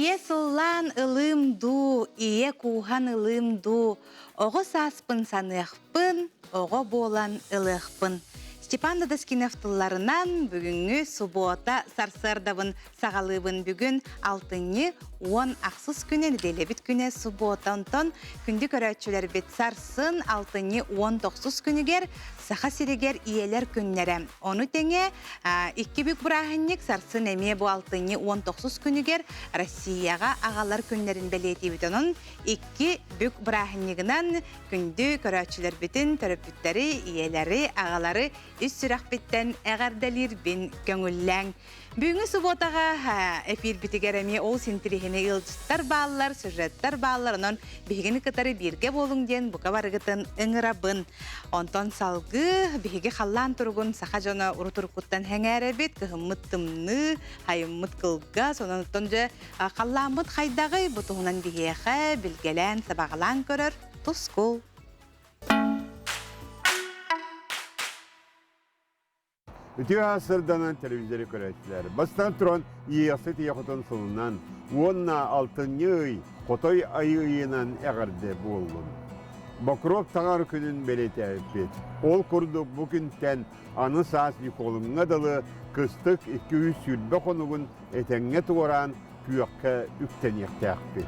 Ийэ сыллаан ылыым дуу, ийэ кууһан ылыым дуу, оҕо сааспын саныахпын, оҕо буолан ылыахпын. Степан Дадаскинов тылларынан бүгүҥҥү субуота сарсыардабын саҕалыыбын. Бүгүн алтынньы 10 ахсыс күнэ, нэдиэлэбит күнэ субуота. Онтон күндү көрөөччүлэрбит сарсын алтынньы 19-ус күнүгэр Саха сиригэр ийэлэр күннэрэ. Ону тэҥэ икки бүк бырааһынньык сарсын эмиэ бу алтынньы 19-ус күнүгэр Россияҕа аҕалар күннэрин бэлиэтиибит. Онон икки бүк бырааһынньыгынан күндү көрөөччүлэрбитин, төрөппүттэри, ийэлэри, аҕалары ис сүрэхпиттэн эҕэрдэлиирбин көҥүллээҥ. Бүгүҥҥү субуотаҕа эфирбитигэр эмиэ ол синтириһини ыалдьыттар бааллар, сюжеттар бааллар. Онон биһигини кытары бииргэ буолуҥ диэн бука барыгытын ыҥырабын. Онтон салгыы биһиги халлаан туругун саха дьоно урут-уруккуттан сэҥээрэбит, кыһыммыт тымныы, хайыммыт кылгас, онон дьэ халлааммыт хайдаҕый бу туһунан биһиэхэ билгэлээн, сабаҕалаан көрөр тускул. Үтүө сырданан телевизоры көрөөччүлэр. Бастаан туран Иэхсит ийэ хотон сылынан уонна алтынньы ый Хотой айыы ыйынан эҕэрдэ буоллун. Бокуруоп таҥар күнүн бэлиэтээбиппит. Ол курдук бу күнтэн аны саас Ньукуолуҥҥа дылы кыстык 220 хонугун этэҥҥэ туораан күөххэ үктэниэхтээхпит.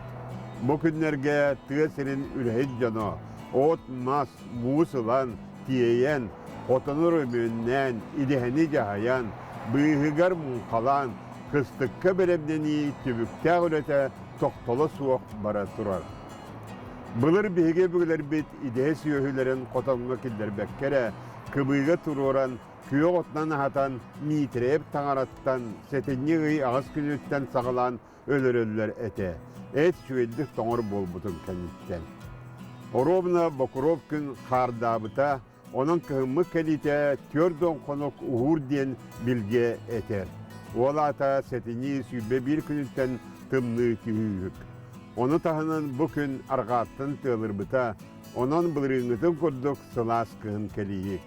Бу күннэргэ тыа сирин үлэһит дьоно от-мас, муус ылан, тиэйэн, хотону өрөмүөннээн, идэһэни дьаһайан, быыһыгар муҥхалаан, кыстыкка бэлэмнэнии түбүктээх үлэтэ тохтоло суох бара турар. Былыр биһиги өбүгэлэрбит идэһэ сүөһүлэрин хотоҥҥо киллэрбэккэ эрэ, кыбыыга туруоран, күөх отунан аһатан, Миитирэйэп таҥараттан сэтинньи ый аҕыс күнүттэн саҕалаан өлөрөллөр этэ. Эт үчүгэйдик тоҥор буолбутун кэнниттэн. Оруобуна Бокуруоп күн хаардаабыта, онон кыһыммыт кэлиитэ 40 хонук уһуур диэн билгэ этэр. Ол аата сэтинньи 21 күнүттэн тымныы түһүүһүк. Ону таһынан бу күн арҕааттан тыалырбыта, онон былырыыҥҥытын курдук сылаас кыһын кэлииһик.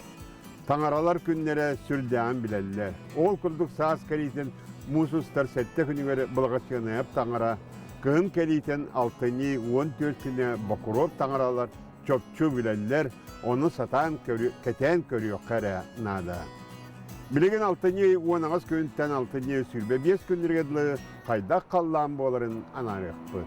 Таҥаралар күннэрэ сүрдээҕин билэллэр. Ол курдук саас кэлиитин муус устар сэттэ күнүгэр Былаҕачыанайап таҥара, кыһын кэлиитин алтынньы 14 күнэ Бокуруоп таҥаралар чопчу билэллэр, ону сатаан кэтээн көрүөххэ эрэ наада. Билигин алтынньы 18 күнтэн алтынньы 25 күннэргэ дылы хайдах халлаан буоларын анаарыахпыт.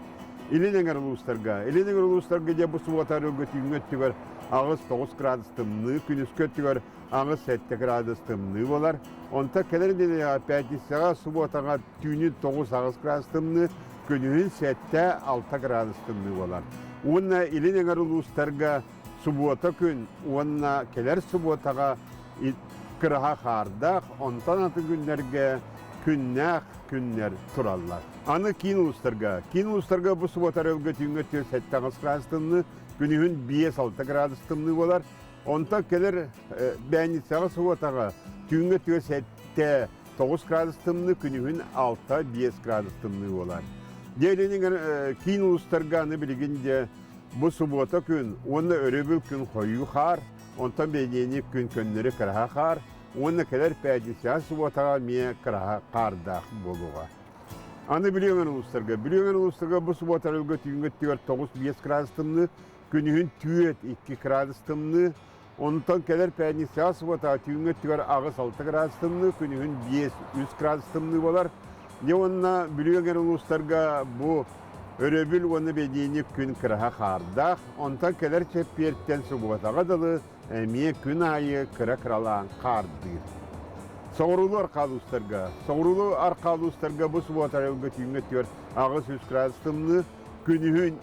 Илин эҥэр улуустарга, илин эҥэр улуустарга дьэ бу субуота өргөтүүҥҥэ өттүгэр 8-9 градус тымныы, күнүскү өттүгэр 8-7 градус тымныы буолар. Онтон кэлэр нэдиэлэҕэ пятницаҕа, субуотаҕа түүнүн 9-8 градус тымныы, күнүһүн 7-6 градус тымныы буолар. Уонна илин эҥэр улуустарга субуота күн уонна кэлэр субуотаҕа кыраһа хаардаах, онтон атын күннэргэ күннээх күннэр тураллар. Аны киин улуустарга. Киин улуустарга бу субуота өрөлгө түүҥҥэ 4-7 градус тымныы, күнүһүн 5-6 градус тымныы буолар. Онтон кэлэр бээнньицэҕэ субуотаҕа түүҥҥэ 4-7 9 градус тымныы, күнүһүн 6-5 градус тымныы буолар. Дьиэлинигэр киин улуустарга аны билигин дьэ бу субуота күн уонна өрөбүл күн хойуу хаар, онтон бэнидиэнньик күн көннөрү кыраһа хаар уонна кэлэр пятницаҕа субуотаҕа эмиэ кыраһа хаардаах буолуоҕа. Аны Бүлүү улуустарга. Бүлүү улуустарга бу субуота өрөбүлгэ түүҥҥү өттүгэр 9-5 градус тымныы, күнүһүн 4-2 градус тымныы, онтон кэлэр пятницаҕа субуотаҕа түүҥҥү өттүгэр 8-6 градус тымныы, күнүһүн 5-3 градус тымныы буолар. Дьэ уонна Бүлүү эҥэр улуустарга бу өрөбүл уонна бэдиэнньик күн кыраһа хаардаах, онтон кэлэр чэппиэртэн субуотаҕа дылы эмиэ күн аайы кыра-кыралаан хаардыыр. Соҕуруулуу арҕаа улуустарга. Соҕуруулуу арҕаа улуустарга бу субуота арыылга түүҥҥэ өттүгэр 8-3 градус тымныы, күнүһүн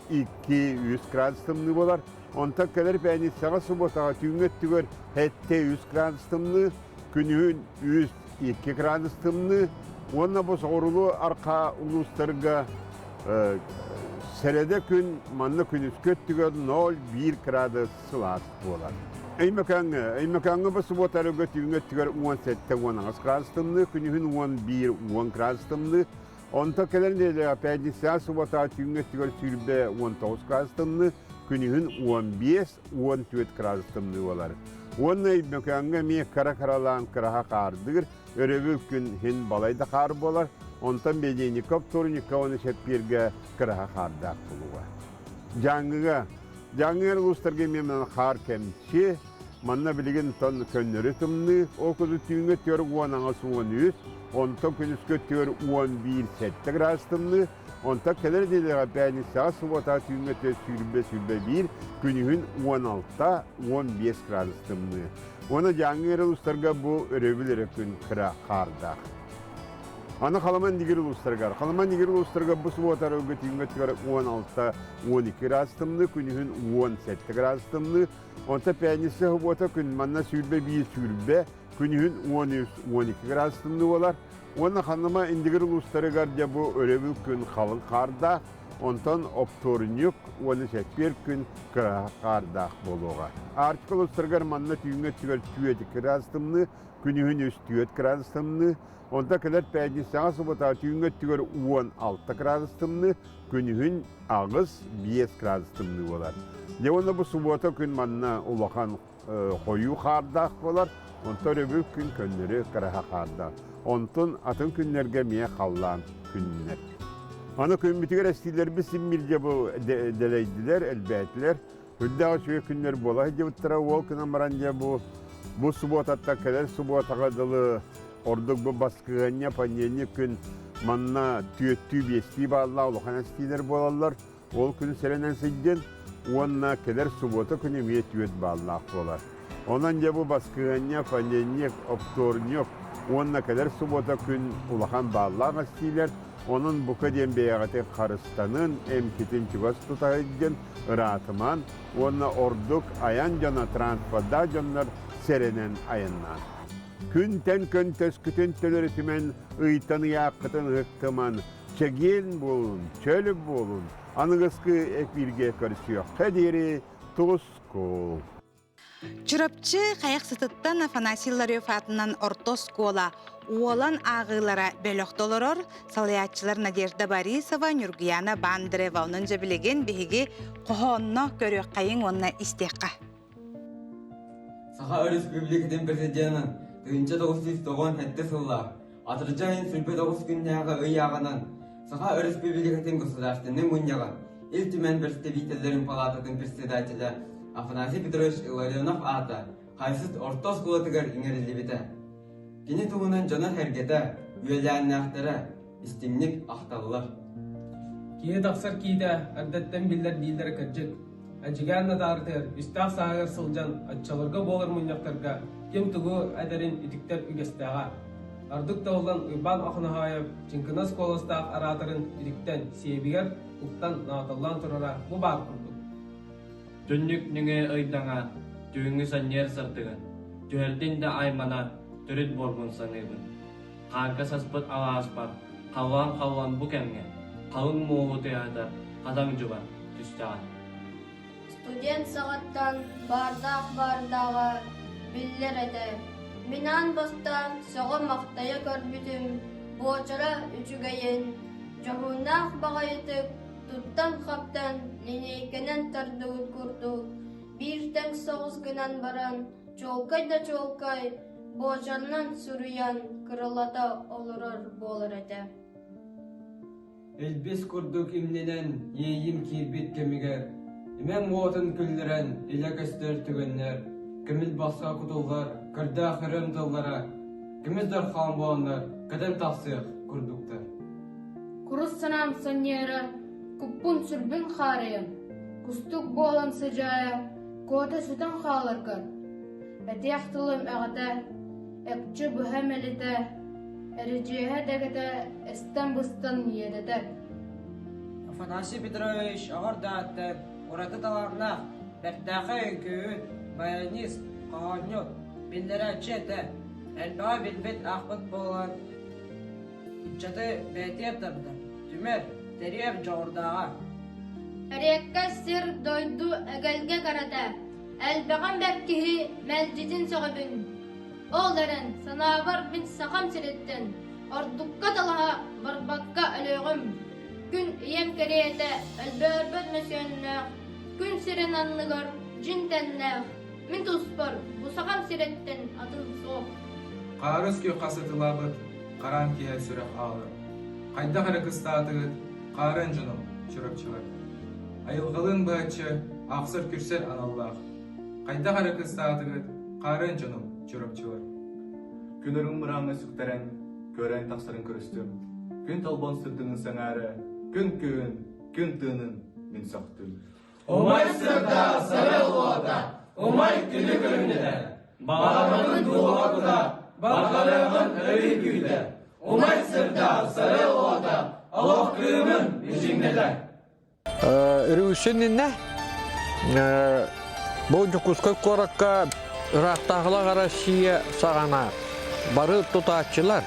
2-3 градус тымныы буолар. Онтон кэлэр пятницаҕа субуотаҕа түүҥҥэ өттүгэр 7-3 градус тымныы, күнүһүн 3-2 градус тымныы уонна бу соҕуруулуу арҕаа улуустарга сэрэдэ күн манна күнүскү өттүгэр 0-1 градус сылаас буолар. Өймөкөөҥҥө Өймөкөөҥҥө бу субуота өрөгө түүҥҥү өттүгэр 17-18 градус тымныы, күнүһүн 11-10 градус тымныы. Онтон кэлэр нэдиэлэҕэ пятница субуота түүҥҥү өттүгэр 20-19 градус тымныы, күнүһүн 15-14 градус тымныы буолар. Уонна Өймөкөөҥҥө эмиэ кыра-кыралаан кыраһа хаардыыр, өрөбүл күн иһин балай да хаар буолар, онтон Беденников турникка уонна Чэппиэргэ кыраһа хаардаах буолуоҕа. Дьааҥыга Дьааҥы улуустарга эмиэ хаар кэмчи, манна билигин тон көннөрү тымныы, ол курдук түүҥҥэ 48-13, онтон күнүскү 41-7 градус тымныы, онтон кэлэр нэдиэлэҕэ пятницаҕа субуота түүҥҥэ 420-21, күнүһүн 16-15 градус тымныы. Уонна Дьааҥы эрэ улуустарга бу өрөбүл эрэ күн кыра хаардаах. Аны Халыман Нигер улуустарыгар. Халыман Нигер улуустарыгар бу субуота өрөбүлгэ түүҥҥэ өттүгэр 16-12 градус тымныы, күнүһүн 17 градус тымныы. Онтон пятница субуота күн манна 21-20, күнүһүн 13-12 градус тымныы буолар. Уонна Ханыма Индигир улуустарыгар дьэ бу өрөбүл күн халыҥ хаардаах, онтон оптуорунньук уонна чэппиэр күн кыра хаардаах буолуоҕа. Арктика улуустарыгар манна түүҥҥү өттүгэр 4 градус тымныы, күнүһүн 3-4 градус тымныы, онтон кэлэр пятницаҕа субуотаҕа түүҥҥү өттүгэр 16 градус тымныы, күнүһүн 8-5 градус тымныы буолар. Дьэ уонна бу субуота күн манна улахан хойуу хаардаах буолар, онтон өрөбүл күн көннөрү кыраһа хаардаах. Онтон атын күннэргэ эмиэ халлаан күннэр. Аны күммүтүгэр эстиилэрбит симмирдьэ бу дэлэйдилэр, элбээтилэр. Үрдээх үчүгэй күннэр буола сылдьыбыттара. Уол гынан баран дьэ бу бу субуотаттан кэлэр субуотаҕа дылы ордук бу баскыһыанньа, понедельник күн манна түөртүү биэстии бааллаах улахан эстиилэр буолаллар. Ол күн сэрэнэн сылдьын уонна кэлэр субуота күн эмиэ түөрт бааллаах буолар. Онон дьэ бу баскыһыанньа, понедельник, вторник уонна кэлэр субуота күн улахан бааллаах эстиилэр. Онон бука диэн бэйэҕитин харыстанын, эмкитин чугас тута сылдьын, ыраатыман уонна ордук айан дьоно, транспордаах дьоннор сэрэнэн айаннаан. Күнтэн көнтөскүтүн төлөрүтүмэн, ыйтан ыйааххытын ыһыктыман, чэгиэн буолун, чөл буолун, аныгыскы эфиргэ көрсүөххэ диэри тускул. Чурапчы Хайахсытыттан Афанасий Ларев аатынан орто оскуола Уолан ааҕыылара бөлөх толорор салайааччылар Надежда Борисова, Нюргуяна Бандрева. Онон дьэ билигин биһиги хоһоонно көрүөххэйиҥ уонна истиэххэ. Саха Өрөспүүбүлүкэтин президенин 1997 сыллаах Атырдьах ыйын 29 күннээҕи ый ааҕынан Саха Өрөспүүбүлүкэтин Государственнай Мунньаҕа Ил Түмэн Представителлэрин Палаататын председателэ Афанасий Петрович Илларионов аата Хайсыт орто оскуолатыгар иҥэриллибитэ. Кини туһунан дьоно-сэргэтэ, үөлээннээхтэрэ истиҥник ахталлар. Киһи тахсар киитэ эрдэттэн биллэр дииллэрэ кырдьык. Эдьигээн Натаарытыгар үстээх сааһыгар сылдьан оччолорго буолар мунньахтарга ким тугу этэрин үтүктэр үгэстээҕэ. Ордук табыллан Уйбаан Охоноһоойоп чыҥкынас куоластаах араатарын үтүктэн сиэбигэр уктан наҕаталлаан турара бу баар курдук. Түннүк нөҥүө ыйдаҥа, түүҥҥү санньыар сырдыгын, түһэрдин да аймана, төрүт буорбун саныыбын. Хаарга саспыт алааспар, халлаан-халлан бу кэмҥэ, халыҥ муоһу тыаһатар хатаҥ дьуба түстэҕэ. Студент саҕаттан баардаах баардааҕа биллэр этэ. Мин аан бастаан сөҕө-махтайа көрбүтүм, буочара үчүгэйин, дьоһуннаах баҕайытык туттан-хаптан линейкэнэн тардыбыт курдук биир тэҥ соҕус гынан баран чуолкай да чуолкай буочарынан суруйан кыралата олорор буолар этэ. Илбис курдук имнэнэн иэйиим киирбит кэмигэр, имэҥ уотун күллэрэн илэ көстөр түгэннэр, көмүл босхо кутуллар көрдөөх ырыам тыллара, көмүс дорхоон буоланнар көтөн тахсыах курдуктар. Курус санаам санньыара, куппун-сүрбүн хаарыйан, кустук буолан сыдьаайа, куота сүтэн хааларгар, этиэх тылым эҕэтэ, экчи быһа мэлитэ, эридьиэһэ дэгэтэ эстэн-быстан иэдэтэ. Афанасий Петрович оҕор дааттан ураты талааннаах, бэртээхэй үҥкүүһүт, баянист, хоһоонньут, биллэрээччи этэ. Элбэҕи билбит, аахпыт буолан, ыччаты бэйэтигэр тардар, түмэр, тэрийэр дьоҕурдааҕа. Эриэккэс сир дойду эгэлгэ кэрэтэ, элбэҕин бэрт киһи мэлдьитин сөҕөбүн. Ол эрэн, санаабар мин Сахам сириттэн ордукка талаһа барбакка өлүөҕүм. Күн ийэм кэриэтэ өлбөөрбөт мөсүөннээх, күн сирин анныгар дьин тэннээх. Мин туспар бу сахам сирэттэн атын суох. Хаарыс күөххэ сытылаабыт хараан киһи сүрэх аалар. Хайдах эрэ кыстаатыгыт, хаарын дьонум, чурапчылар. Айылҕалыын быһаччы аахсар-күрсэр аналлаах. Хайдах эрэ кыстаатыгыт, хаарын дьонум, чурапчылар. Күн үрүҥ мырааҥҥа сүктэрэн, көрөн тахсарын көрүстүм. Күн толбон сырдыгын сэҥээрэ, күн күн, күн тыынын мин сөхтүм. Умай сырда сарыал уота, умай күнү күлүмнэтэ, баҕарбытын дууһа кута, барҕарыаҕын өрүү күүтэ. Умай сырда сарыал уота, олох кыымын мичиҥнэтэ. Өрүүсүн иннэ бу Дьокуускай куоракка ыраахтааҕылаах Россия саҕана бары тутааччылар,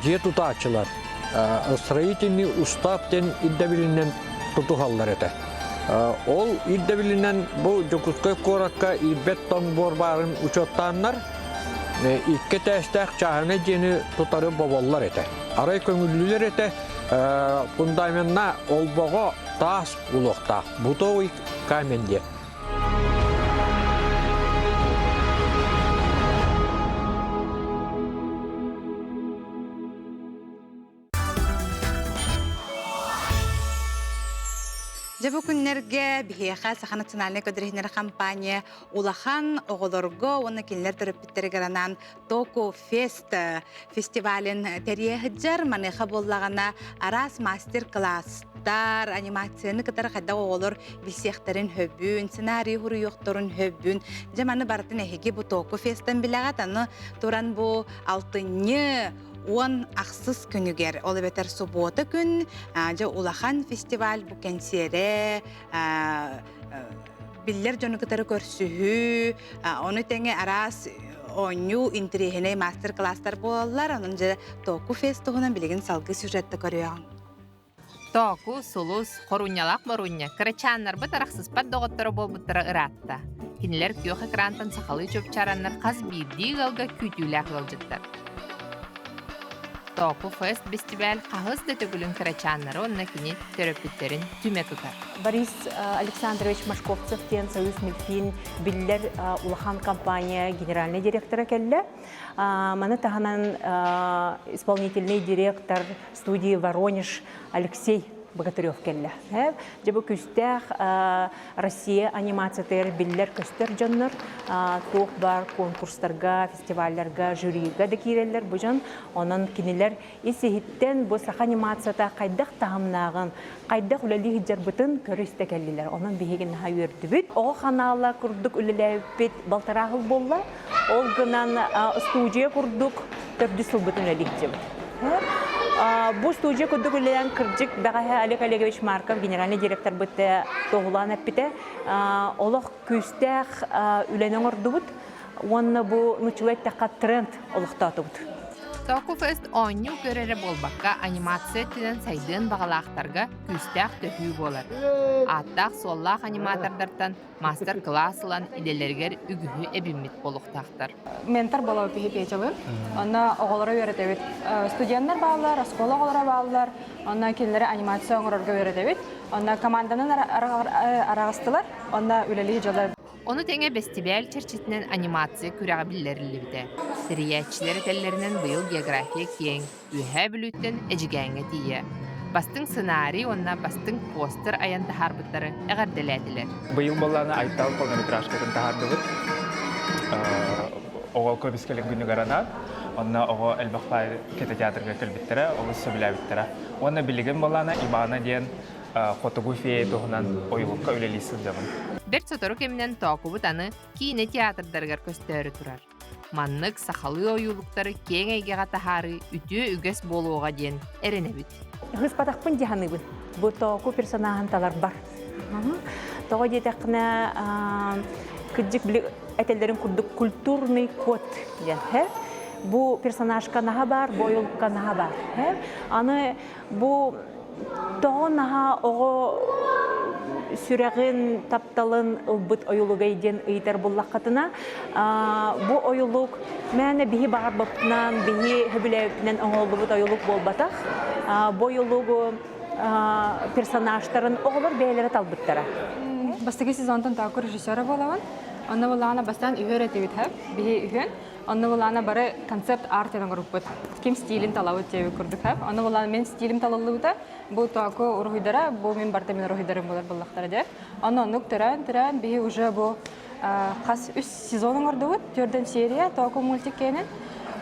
дьиэ тутааччылар строительный устав диэн ирдэбилинэн тутуһаллар этэ. Ол ирдэбилинэн бу Дьокуускай куоракка ирбэт тоҥ буор баарын учуоттааннар икки этээстээх чааһынай дьиэни тутары боболлор этэ. Арай көҥүллүүлэр этэ фундаменна олбоҕо таас булуохтаах бутовый камень диэн. Дьэ бу күннэргэ биһиэхэ Саха национальнай көдөрүһүнэр компания улахан оҕолорго уонна кинилэр төрөппүттэригэр анаан Току Фест фестивалын тэрийэ сылдьар. Маныаха буоллаҕына араас мастер-класстар, анимацияны кытары хайдах оҕолор билсиэхтэрин хөбүн, сценарий суруйуохтарын хөбүн. Дьэ маны барытын эһиги бу Току Фестан билэҕит. Аны туран бу алтынньы 10 ахсыс күнүгэр, ол эбэтэр субуота күн, дьэ улахан фестиваль бу кэнсиэрэ, биллэр дьону кытары көрсүһүү, ону тэҥэ араас оонньуу, интэриэһинэй мастер-класстар буолаллар. Онон дьэ Току фест туһунан билигин салгыы сюжетта көрүөҕүҥ. Тооку, Сулус, Хорунньалаах Морунньа кырачааннарбыт арахсыспат доҕотторо буолбуттара ыраатта. Кинилэр күөх экрантан сахалыы чупчаараннар хас биирдии ыалга күүтүүлээх ыалдьыттар. Тооку Фест бэстибээл хаһыс да төгүлүн кырачааннары уонна кини төрөппүттэрин түмэ тутар. Борис Александрович Машковцев диэн Союз Мультфильм биллэр улахан компания генеральный директора кэллэ. Маны таһынан исполнительный директор студии Воронеж Алексей Богатырев кэллэ. Дьэ бу күүстээх Россия анимациятыгар биллэр-көстөр дьоннор туох баар конкурстарга, фестивалларга, жюрига да киирэллэр бу дьон. Онон кинилэр ис-иһиттэн бу саха анимацията хайдах таһымнааҕын, хайдах үлэлии сылдьарбытын көрө-истэ кэллилэр. Онон биһиги наһаа үөрдүбүт. Оҕо ханаала курдук үлэлээбиппит балтараа сыл буолла. Ол гынан студия курдук төрдүс сылбытын үлэлиэхчибит. Бу студия курдук үлэлээн кырдьык бэҕэһээ Олег Олегович Марков генеральный директорбыт туоһулаан эппитэ. Олох күүстээх үлэни оҥордубут уонна бу нуччалыы эттэххэ тренд олохтоотубут. Току Фест оонньуу көр эрэ буолбакка, анимация өттүнэн сайдыан баҕалаахтарга күүстээх төһүү буолар. Ааттаах-суоллаах аниматордартан мастер-кылаас ылан идэлэригэр үгүһү эбиммит буолуохтаахтар. Ментор буолабыт биһи Петялыын. Онно оҕолору үөрэтэбит. Студеннар бааллар, оскуола оҕолоро бааллар. Онно кинилэри анимация оҥорорго үөрэтэбит. Онно команданан араҕыстылар. Онно үлэлии дьоллор. Ону тэҥэ бэстибээл чэрчитинэн анимация күрэҕэ биллэриллибитэ. Тэрийээччилэр этэллэринэн быйыл география киэҥ, Үөһээ Бүлүүттэн Эдьигээҥҥэ тиийэ. Бастыҥ сценарий уонна бастыҥ постер айан таһаарбыттары эҕэрдэлээтилэр. Быйыл буоллаҕына Айтал полнометражкатын таһаардыбыт. Оҕо көмүскэлин күнүгэр анаан. Онно оҕо элбэх баай кинотеатрга кэлбиттэрэ, олус сөбүлээбиттэрэ. Уонна билигин буоллаҕына Ивана диэн хотугу фея туһунан ойуулукка үлэлии сылдьабын. Бэрт сотору кэминэн Тоокубут аны киинэ театрдарыгар көстөөрү турар. Маннык сахалыы ойуулуктары киэҥ эйгэҕэ таһаарыы үтүө үгэс буолуоҕа диэн эрэнэбит. Ыһыспатахпын дии саныыбын. Бу Тооку персонаһын таларбар. Тоҕо диэтэххинэ, кырдьык били этэллэрин курдук культурный код диэн. Бу персонажка наһаа баар, бу ойуулукка наһаа баар. Аны Бу тоҕо наһаа оҕо сүрэҕин, тапталын ылбыт ойулугай диэн ыйытар буллаххытына, бу ойулук мээнэ биһи баҕарбыппытынан, биһи сөбүлээбиппитинэн оҥоһуллубут ойулук буолбатах. Бу ойулугу персонажтарын оҕолор бэйэлэрэ талбыттара. Бастакы сезонтан тааку режиссера буолабын. Онно буллаҕына бастаан үһүөр этибит һэ, биһи үһүөн. Онно буллаҕына бары концепт арт диэн оҥорбуппут. Ким стилин талабыт диэбит курдук һэ. Онно буллаҕына мин стилим талыллыбыта. Бу тооку уруһуйдара, бу мин барыта мин уруһуйдарым буолар буоллахтара дьэ. Онно оннук төрөөн-төрөөн биһи уже бу хас үс сезон оҥордубут, төрдөн серия тооку мультик киэнин.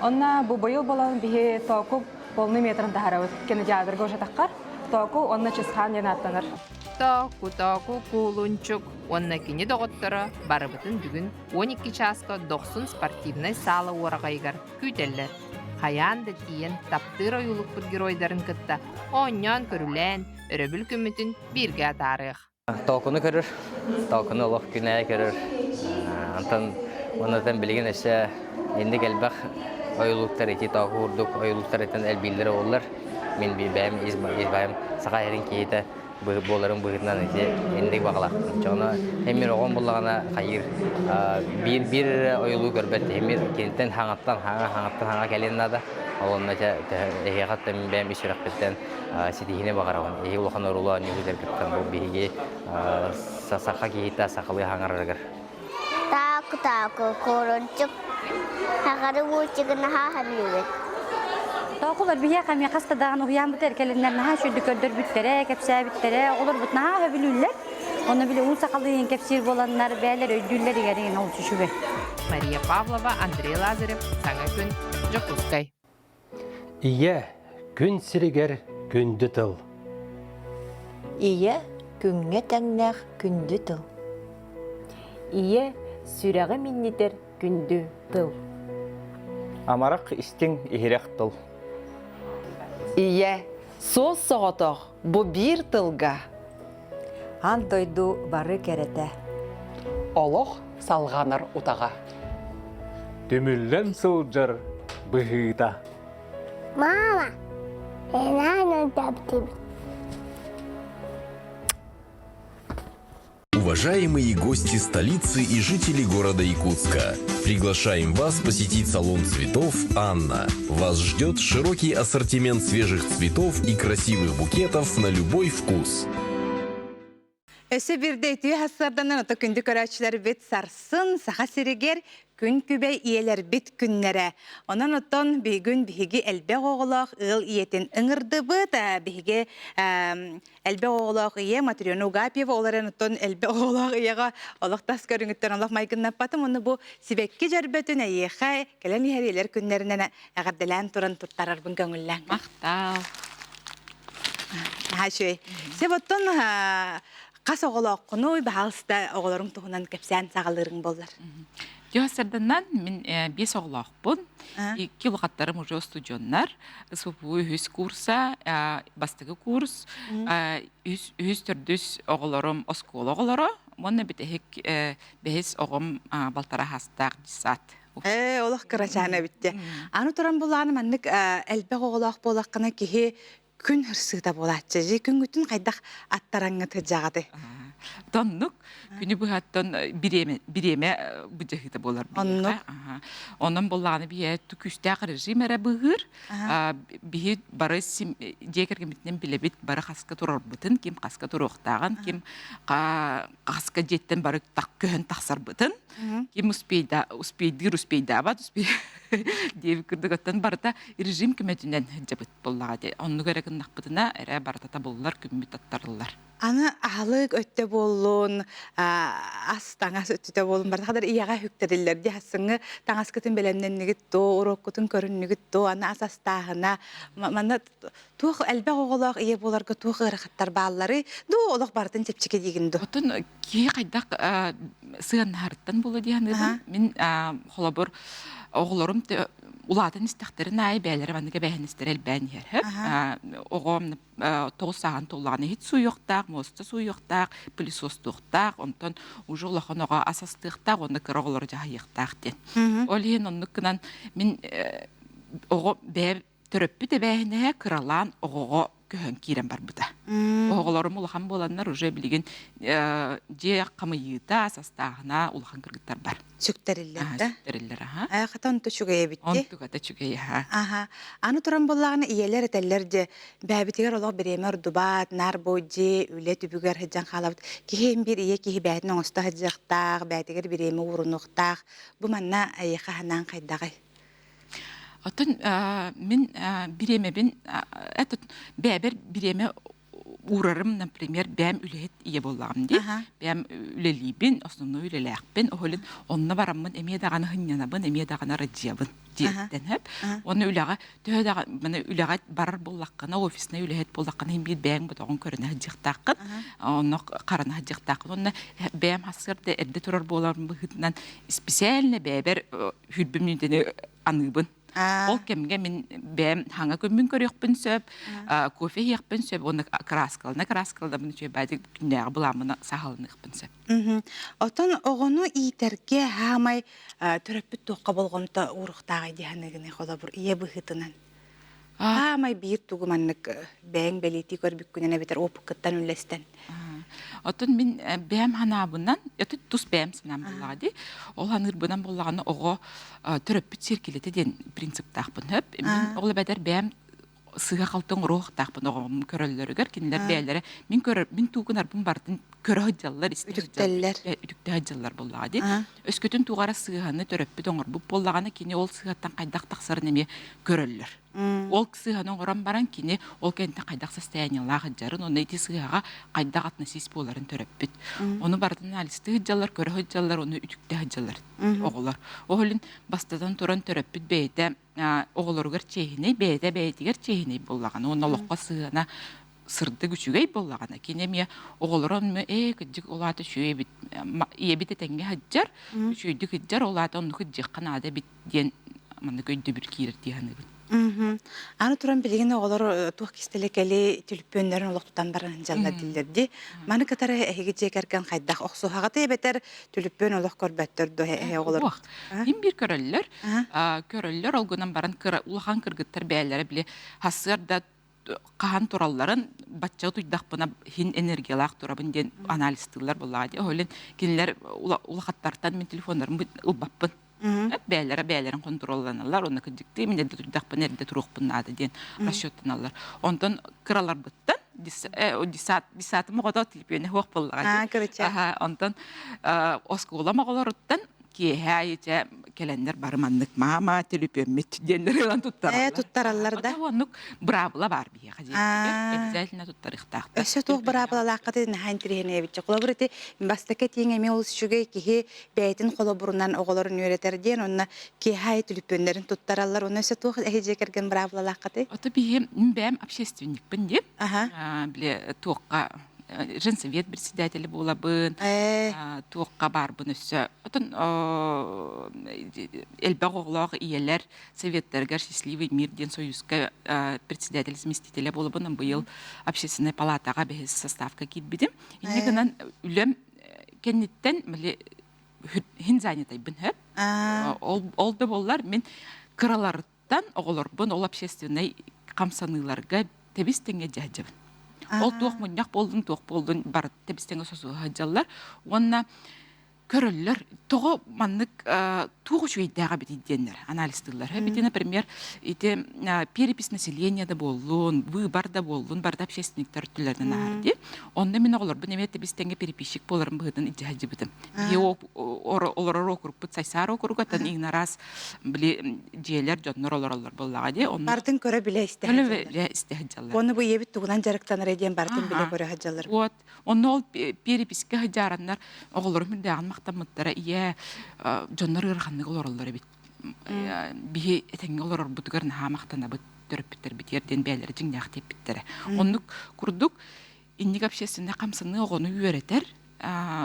Онно бу быйыл болон биһи тооку полный метрын таһарабыт. Кинотеатрга уже таххар. Тооку уонна Чысхаан диэн ааттанар. Тооку, тооку, куулунчук уонна кини доҕотторо барыбытын бүгүн 12 чааска Дохсун спортивнай саала уораҕайыгар күүтэллэр. Хайаан да тиийэн таптыыр ойуулукпут геройдарын кытта оонньоон-көрүлээн, өрөбүл күммүтүн бииргэ атаарыах. Тоокуну көрөр, тоокуну олох күн аайы көрөр. Онтон оннотон билигин өссө инник элбэх ойулуктар ити тооку курдук ойулуктар этэн элбииллэр буоллар. Мин бэйэм ис баайым саха эрин киһитэ буоларын быһыытынан ити инник баҕалаахпын. Чоно эмир оҕом буллаҕына хайыыр биир биир эрэ ойулуу көрбөт эмир киниттэн хаҥаттан хаҥа хаҥаттан хаҥа кэлиэн наада. Ол онно эһиэхэ мин бэйэм ис сүрэхпиттэн ситиһиини баҕарабын. Эһиги улахан оруолу оонньуугутаргыттан бу биһиги саха киһитэ сахалыы хаҥарарыгар. Тааку-тааку, куорунчук, хахары мультигын наһаа сөбүлүүбүт. Тоокулар биһиэхэ эмиэ хаста даҕаны уһуйааммыт эркэлиннэр наһаа үчүгэйдик көрдөрбүттэрэ, кэпсээбиттэрэ, оҕолорбут наһаа сөбүлүүллэр. Онно били уун сахалыы иһин кэпсиир буоланнар, бээлэр өйдүүллэр игэрин олус үчүгэй. Мария Павлова, Андрей Лазарев, Саҥа күн, Дьокуускай. Ийэ, күн сиригэр күндү тыл. Ийэ, күҥҥэ тэҥнээх күндү тыл. Ийэ, сүрэҕи минньитэр күндү тыл. Амарах истиҥ иһирэх тыл. Ийэ, суос соҕотох бу биир тылга. Аан дойду бары кэрэтэ. Олох салҕанар утаҕа. Түмүллэн сылдьар быһыыта. Мама, рано таптыбыт. Уважаемые гости столицы и жители города Якутска, приглашаем вас посетить салон цветов «Анна». Вас ждет широкий ассортимент свежих цветов и красивых букетов на любой вкус. Өссө биирдэ үтүө сарсыарданан ото күндү көрөөччүлэрбит сарсын Саха сиригэр күн күбэй ийэлэрбит күннэрэ. Онон оттон бүгүн биһиги элбэх оҕолоох ыал ийэтин ыҥырдыбыт. Биһиги элбэх оҕолоох ийэ Матрена Угапьева ол эрэн оттон элбэх оҕолоох ийэҕэ олох тас көрүҥүттэн олох майгыннаппатым. Ону бу сибэкки дьөрбөтүн эйиэхэ кэлэн иһэр ийэлэр күннэринэн эҕэрдэлээн туран туттарарбын көҥүллээҥ. Махтал. Наһаа үчүгэй. Сеп оттон хас оҕолооххунуй, баһаалыста оҕолоруҥ туһунан кэпсээн саҕалыырыҥ буоллар. Дьэ, сарданнан мин биэс оҕолоохпун. Икки улахаттарым уже устудьуоннар. СВПУ үһүс курса, бастакы курс, үһүс төрдүс оҕолорум оскуола оҕолоро, уонна бүтэһик бэһис оҕом балтараа саастаах десант. Ээ, олох кырачаан эбит Аны туран булааны маннык элбэх оҕолоох буолаххына киһи күн хырсыыта буолааччы. Дьи күҥҥүтүн хайдах аттараҥҥыт сылдьаҕытый? Тоннук күнү быһаттан бириэмэ бириэмэ быдьаһыыта буолар биһиэхэ. Онон буллаҕына биһиэ күүстээх режим эрэ быыһыыр. Биһи бары дьиэ кэргэммитинэн билэбит бары хаска турарбытын, ким хаска туруохтааҕын, ким хаска дьиэттэн бары көһөн тахсарбытын. Ким успейда, успейдыыр, успейдаабат, успей диэбит курдук оттон барыта режим көмөтүнэн дьабыт буоллаҕа дии. Оннук эрэ гыннахпытына эрэ барыта табыллар, күммүт аттарыллар. Аны аһылык өттө буоллун, ас таҥас өттүтэ буоллун, барыта хадar ийэҕэ үктэриллэр дии. Хассыҥҥы таҥаскытын бэлэмнэннигит то, уруоккутун көрүннүгүт то, аны ас астааһына. Манна туох элбэх оҕолоох ийэ буоларга туох ыарахаттар баалларый? Дуу, олох барытын чэпчэки диигин дуу? Оттон киһи хайдах сыаннаһарыттан буолуо дии саныыбын. Мин холобур оҕолорум улаатан истэхтэрин аайы бэйэлэрэ маннык эбээһинэстэрэ элбээн иһэр. Оҕом тоҕус сааһын туоллаҕына иһит сууйуохтаах, муоста сууйуохтаах, пылесостуохтаах, онтон уже улахан оҕо ас астыахтаах уонна кыра оҕолору дьаһайыахтаах диэн. Ол иһин оннук гынан мин оҕо бэйэ төрөппүт эбээһинэһэ кыралаан оҕоҕо көһөн киирэн барбыта. Оҕолорум улахан буоланнар уже билигин дьиэ хамыйыыта, састааһына улахан кыргыттар бар. Сүктэриллэр да? Сүктэриллэр, аха. Э, хата онто үчүгэй эбит дии. Онтугата үчүгэй, аха. Аха. Аны туран буоллаҕына ийэлэр этэллэр дьэ, бэйэбитигэр олох бириэмэ ордубат, наар бу дьиэ, үлэ түбүгэр сылдьан хаалабыт. Киһи биир ийэ киһи бэйэтин оҥосто сылдьыахтаах, бэйэтигэр бириэмэ уурунуохтаах. Бу манна эйиэхэ санаан хайдаҕый? Оттон мин бириэмэбин этот бэйэбэр бириэмэ уурарым, например, бэйэм үлэһит ийэ буоллаҕым дии. Бэйэм үлэлиибин, основной үлэлээхпин, оһолин онно бараммын эмиэ даҕаны сынньанабын, эмиэ даҕаны ырыдьыйабын диэттэн сөп. Уонна үлэҕэ төһө даҕаны үлэҕэ барар буоллаххына, офиснай үлэһит буоллаххына иһин биир бэйэҥ ботоҕун көрүнэ сылдьыахтааххын, онно харана сылдьыахтааххын. Уонна бэйэм сарсыарда эрдэ турар буоларым быһыытынан специально бэйэбэр сүүрбэ мүнүүтэни аныыбын. Ол кэмҥэ мин бэйэм хаҥа күммүн көрүөхпүн сөп, кофе иһиэхпин сөп уонна кырааскалана кырааскаланабын үчүгэй күннээҕи былааммын саһаланыахпын сөп. Оттон оҕону иитэргэ хаамай төрөппүт туохха болҕомто ууруохтааҕый дии саныыгыный холобур ийэ быһыытынан? Хаамай биир тугу маннык бэйэҥ бэлиэтии көрбүккүнэн эбэтэр опыккыттан үллэстэн. Оттон мин бэйэм ханаабынан, это тус бэйэм санаам буоллаҕа дии. Ол ханыырбынан буоллаҕына оҕо төрөппүт сиэркилэтэ диэн принциптаахпын сөп. Мин ол эбэтэр бэйэм сыыһа-халты оҥоруохтаахпын оҕом көрөллөрүгэр кинилэр бэйэлэрэ мин көрөр мин туукунарбын барытын көрө сылдьаллар үтүктэллэр үтүктэ сылдьаллар буоллаҕа дии өскөтүн туох эрэ сыыһаны төрөппүт оҥорбут буоллаҕына кини ол сыыһаттан хайдах тахсарын эмиэ көрөллөр ол сыыһаны оҥорон баран кини ол кэнниттэн хайдах состояниелаах сылдьарын уонна ити сыыһаҕа хайдах относись буоларын төрөппүт ону барытын анализтыы сылдьаллар көрө сылдьаллар ону үтүктэ сылдьаллар оҕолор ол иһин бастатан туран төрөппүт бэйэтэ оҕолоругар чиэһинэй, бэйэтэ бэйэтигэр чиэһинэй буоллаҕына уонна олоххо сыһыана сырдык үчүгэй буоллаҕына, кини эмиэ оҕолоро ээ кырдьык ол аата үчүгэй эбит, ийэбит этэҥҥэ сылдьар, үчүгэйдик сылдьар, ол аата оннук сылдьыахха наада эбит диэн маннык өйдөбүл киирэр дии саныыбын. Аны туран билигин оҕолор туох кистэлэ кэли түлүппүөннэрин олох тутан баран дьаллар дииллэр дии. Маны кытары эһиги дьиэ кэргэн хайдах охсуһаҕытый эбэтэр түлүппүөн олох көрбөттөр дуо эһэ оҕолор? Ким биир көрөллөр. Көрөллөр, ол гынан баран кыра улахан кыргыттар бэйэлэрэ били сарсыарда хаһан туралларын бачча утуйдахпына хин энергиялаах турабын диэн анализтыыллар буоллаҕа дии. Ол кинилэр улахаттартан мин телефоннарын ылбаппын. Бэйэлэрэ бэйэлэрин хонтуруолланаллар, уонна кырдьыктыы мин эрдэ турдахпына эрдэ туруохпун наада диэн расчеттаналлар. Онтон кыраларбыттан десятым оҕото телефоне суох буоллаҕа дии. Онтон оскуолам оҕолоруттан киэһэ аайы дьэ кэлэннэр бары маннык маама төлөпүөммүт диэннэр ылан туттараллар. Ээ туттараллар да. Оннук быраабыла баар биһиэхэ дьиэтигэр обязательно туттарыахтаахтар. Өссө туох быраабылалааххытый наһаа интириэһинэйэбит. Холобур ити бастакы этииҥ эмиэ олус үчүгэй киһи бэйэтин холобурунан оҕолорун үөрэтэр диэн онно киэһэ аайы төлөпүөннэрин туттараллар. Онно өссө туох эһи дьиэ кэргэн быраабылалааххытый? Ото биһи мин бэйэм общественникпын диэн. Били туохха женсовет председателэ буолабын, туохха баарбын өссө. Отон элбэх оҕолоох ийэлэр советтарыгар «Счастливый мир» диэн союзка председатель заместителя буолабын. Быйыл общественной палатаҕа бэһис составка киирбитим. Инньэ гынан үлэм кэнниттэн хин занятайбын хөп. Ол да буоллар мин кыралар Тан оҕолорбун ол общественнай хамсаныыларга тэбис-тэҥҥэ дьаһдьабын. Ол туох мунньах буоллун, туох буоллун бары тэбис-тэҥҥэ сосуһа сылдьаллар. Уонна көрөллөр, тоҕо маннык туох үчүгэйдээх эбитий диэннэр анализтыыллар. Эбити, например, ити перепись населения да буоллун, выбор да буоллун, барыта общественниктар өттүлэринэн ааһар дии. Онно мин оҕолорбун эмиэ тэбис-тэҥҥэ переписчик буоларым быһыытынан илдьэ сылдьыбытым. Биһи олорор округпут Сайсаар округа, тан иҥнарас били дьиэлэр дьоннор олороллор буоллаҕа дии. Онно Барытын көрө билэ истэ көрө билэ истэ сылдьаллар. Уонна бу ийэбит тугунан дьарыктанар диэн барытын билэ көрө сылдьаллар. Вот. Онно ол перепискэ сылдьаараннар оҕолорум үрдээҕин махтаммыттара ийээ дьоннор ыараханнык олороллор эбит. Биһи этэҥҥэ олорорбутугар наһаа махтанабыт төрөппүттэрбитигэр диэн бэйэлэрэ дьиҥнээх диэппиттэрэ. Оннук курдук инник общественнай хамсаныы оҕону үөрэтэр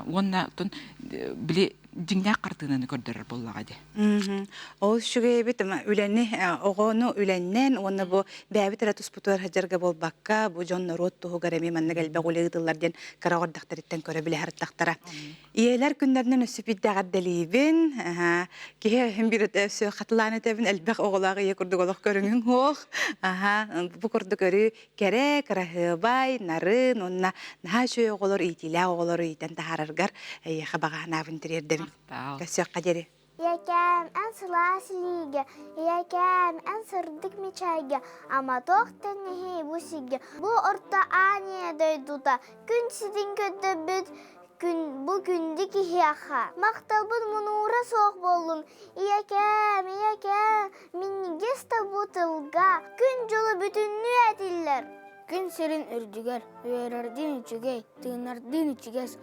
уонна оттон били дьиҥнээх хартыынаны көрдөрөр буоллаҕа дии. Ол үчүгэй эбит үлэни оҕону үлэннэн уонна бу бэйэбит эрэ туспутугар сылдьарга буолбакка бу дьон норуот туһугар эмиэ маннык элбэх үлэ ыытыллар диэн кыра оҕордохторуттан көрө билэ сырыттахтара. Ийэлэр күннэринэн өссө биирдэ эҕэрдэлиибин. Киһи иһин биир өссө хатылаан этэбин элбэх оҕолоох ийэ курдук олох көрүҥүҥ суох. Бу курдук өрүү кэрэ, кыраһыабай, нарын уонна наһаа үчүгэй оҕолор иитиилээх оҕолору иитэн таһаараргар эйиэхэ баҕа санаабын тириэрдэбин. диэри. Көрсүөххэ диэри. Ийэкээм, эн сылаас илиигэ, ийэкээм, эн сырдык мичээргэ, ама туох тэҥнэһиэй бу сиргэ, бу орто аан ийэ дойдута, күн сирин көрдөрбүт күн бу күндү киһиэхэ. Махталбыт мунуура суох буоллун, ийэкээм, ийэкээм, минньигэс да бу тылга, күн дьолу бүтүннүү этиллэр. Күн сирин үрдүгэр үөрэрдиин үчүгэй, тыынардыын ичигэс,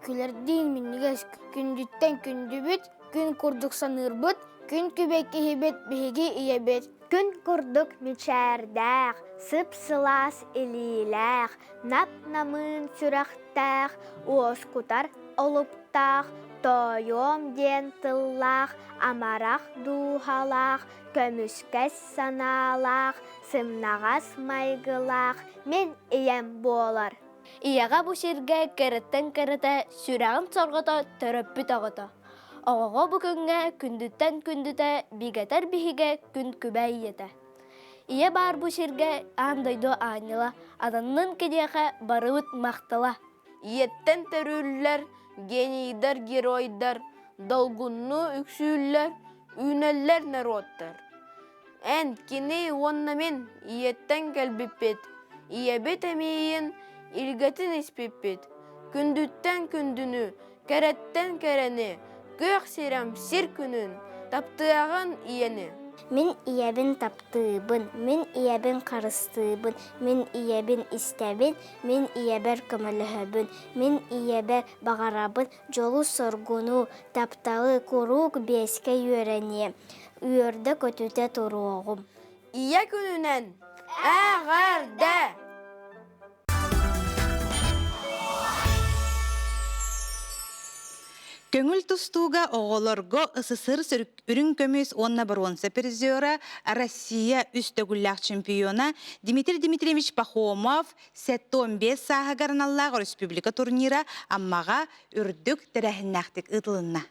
күлэрдиин минньигэс, күндүттэн күндүбүт, күн курдук саныырбыт, күн күбэй киһибит биһиги ийэбит. Күн курдук мичээрдээх, сып-сылаас илиилээх, нап-намыын сүрэхтээх, уоскутар олуктаах, тоойуом диэн тыллаах, амарах дууһалаах, көмүскэс санаалаах, сымнаҕас майгылаах мин ийэм буолар. Ийэҕэ бу сиргэ кыраттан кырата сүрэҕин сорҕото төрөппүт оҕото. Оҕоҕо бу күҥҥэ күндүттэн күндүтэ бигэтэр биһигэ күн күбэй ийэтэ. Ийэ баар бу сиргэ аан дойду аанньала, ананнын киниэхэ барыбыт махтала. Ийэттэн төрүүллэр, генийдэр, геройдар, долгуннуу үксүүллэр, үүнэллэр норуоттар. Эн, кини уонна мин ийэттэн кэлбиппит, ийэбит эмиийин илгэтин испиппит, күндүттэн күндүнү, кэрэттэн кэрэни, күөх сирэм сир күнүн, таптыаҕын ийэни. Мин ийэбин таптыыбын, мин ийэбин харыстыыбын, мин ийэбин истэбин, мин ийэбэр көмөлөһөбүн, мин ийэбэр баҕарабын дьолу-соргуну, тапталы куруук биэскэ үөрэниэм, үөрдэ-көтүтэ туруоҕум. Ийэ күнүнэн эҕэрдэ! Көҥүл тустууга оҕолорго СССР үрүҥ көмүс уонна боруонса призера, Россия үс төгүллээх чемпиона Дмитрий Дмитриевич Пахомов 75 сааһыгар аналлаах республика турнира Аммаҕа үрдүк тэрээһиннээхтик ыытылынна.